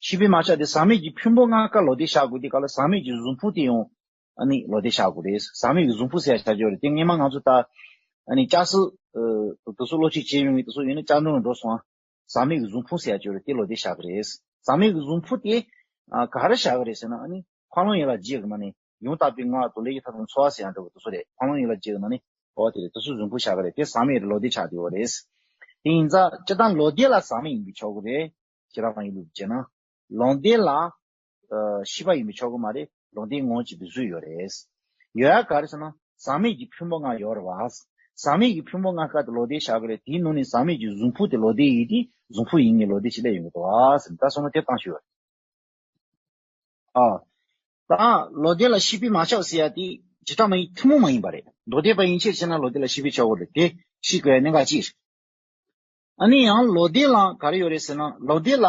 ཤེས་པས་མ་ཁྱབ་དེ་ཟག་མེད་ཀྱི་ཕུང་པོ་ལྔ་ཀ་ལམ་བདེན་བཞག་དགོས་དུས་སྐབས་ལ་ཟག་མེད་ཀྱི་གཟུགས་ཕུང་དེ་ཡང་ཨ་ནི་ལམ་བདེན་བཞག་དགོས་རེད། ཟག་མེད་ཀྱི་གཟུགས་ཕུང་ཟེར་ཡ་བཞག་རྒྱུ་རེད། དེ་སྔོན་མ་ང་ཚོ་ད་ཨ་ནི་ལྕགས་སྲེག་ཨ། དེ་ཚོ་སློབ་ཁྲིད་བྱས་ཡོང་གི་དེ་ཚོ་ཡིན་ན་ལྕགས་འབྲུ་ལ་འགྲོ་སོང་ཨ། ཟག་མེད་ཀྱི་གཟུགས་ཕུང་ཟེར་ཡ་ཅིག་ཡོད་རེད། དེ་ལམ་བདེན་བཞག་གི་རེད། ཟག་མེད་ཀྱི་གཟུགས་ཕུང་དེ་ཨ་ག་རེ་བཞག་གི་རེད་ཟེར་ན། ཨ་ནི་འཕགས་ལམ་ཡན་ལག་བརྒྱད་ཀྱི་ནང་ནས་ཡང་དག་པའི་ངག་དང་ལས་ཀྱི་མཐའ་དང་འཚོ་བ་ཟེར་ཡ་འདྲ་བོ་དེ་ཚོ་རེད། འཕགས་ལམ་ཡན་ལག་བརྒྱད་ཀྱི་ནང་ནས་འོ་དེ་རེད། དེ་ཚོ་གཟུགས་ཕུང་བཞག་གི་རེད། དེ་ཟག་མེད་རེད། ལམ་བདེན་ཆགས་བསྡད་ཡོད་རེད། དེ་ཡིན་ཙང་སྤྱིར་བཏང་ལམ་བདེན་ལ་ཟག་མེད་ཡིན་པས་ཆོག་གི་རེད། ཁྱེད་རང་རང་ཡིན་ལུགས་བྱས་ན། ལམ་བདེན་ལ་ཨ་ཤེས་པ་ཡིན་པས་ཆོག་གི་མ་རེད། ལམ་བདེན་ངོ་བོ་གཅིག་པའི་གཟུགས་ཡོད་རེད། ཡོད་ཡ་ག་རེ་ཟེར་ན་ཟག་མེད་ཀྱི་ཕུང་པོ་ལྔ་ཡོད་རེད་བ། ཟག་མེད་ཀྱི་ཕུང་པོ་ལྔ་ཀ་དེ་ལམ་བདེན་བཞག་གི་རེད། དེའི་ནང་ནས་ཟག་མེད་ཀྱི་གཟུགས་ཕུང་དེ་ལམ་བདེན་ཡིན་དུས་གཟུགས་ཕུང་ཡིན་ངེས་ལམ་བདེན་ཞིག་སླེབས་ཡོང་གི་འདུག་བ་ཟེར། ད་སོང་ན་དེ་བཏང་ཤོད་ཡོད་རེད། ཨ། ད་ལམ་བདེན་ལ་ཤེས་པས་མ་ཁྱབ་ཟེར་ཡ་དེ་བྱེ་བྲག་སྨྲ་བའི་ཐུན་མོང་མ་ཡིན་པ་རེད། མདོ་སྡེ་པ་ཡན་ཆད་བྱས་ན་ལམ་བདེན་ལ་ཤེས་པས་ཁྱབ་དགོས་རེད། དེ་ཤེས་དགོས་ཡ་གནད་འགག་ཅིག་རེད། ཨ་ནི་ཡང་ལམ་བདེན་ལ་ག་རེ་ཡོད་རེད་ཟེར་ན། ལམ་བདེན་ལ་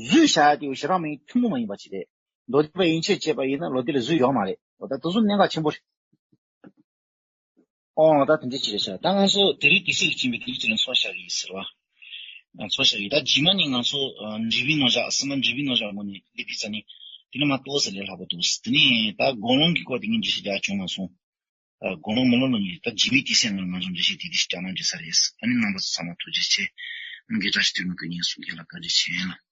གཟུགས་བཞག་ཡ་དེ་བྱེ་བྲག་སྨྲ་བའི་ཐུན་མོང་མ་ཡིན་པ་ཅིག་རེད། མདོ་སྡེ་པ་ཡན་ཆད་བྱས་པ་ཡིན་ན་ལམ་བདེན་ལ་གཟུགས་ཡོད་མ་རེད། འོ་ད་དེ་ཚོ་གནད་འགག་ཆེན་པོ་རེད། ཨོ་ད་དེ་འདྲ་ཅིག་རེད་ཤག་ད་ང་ཚོ་དེ་རིང་དུས་ཚོད་ཀྱིས་ཁྱིམ་པའི་དེ་རིང་ཚོ་ལ་ཚོགས་བཞག་གི་ཡིན་ཟེར་བ། ཨ། ཚོགས་བཞག་གི་ཡིན། ད་རྗེས་མ་ནས་ང་ཚོ་ཨ་འགྲེལ་པའི་རྣམ་གཞག་གསར་མ་འགྲེལ་པའི་རྣམ་གཞག་སྒོ་ནས་སླེབས་པའི་རྩ་ནས་དེ་ནས་མ་གཏོགས་ཟེར་ལས་སླ་པོ་འདུག་དེ་ནས་ད་དགོངས་ལུང་གི་སྐོར་དེ་ངས་འགྲེལ་བཤད་རྒྱག་བྱུང་མ་སོང་། ཨ། དགོངས་ལུང་མི་ལོ་ལོ་ཡིན། ད་རྗེས་མའི་དུས་ཚོད་ནང་ང་ཚོ་འགྲེལ་བཤད་དེ་དེ་རྒྱག་གནང་རྒྱུ་ས་རེད། ཨ་ནི་རྣམ་པ་ཚོ་ཚང་མ་ཐུགས་རྗེ་ཆེ། རྒན་བཀྲ་ཤིས་དོན་གྲུབ་ཀྱི་ངས་གསུང་མཁན་ལ་བཀའ་དྲིན་ཆེ་ལ།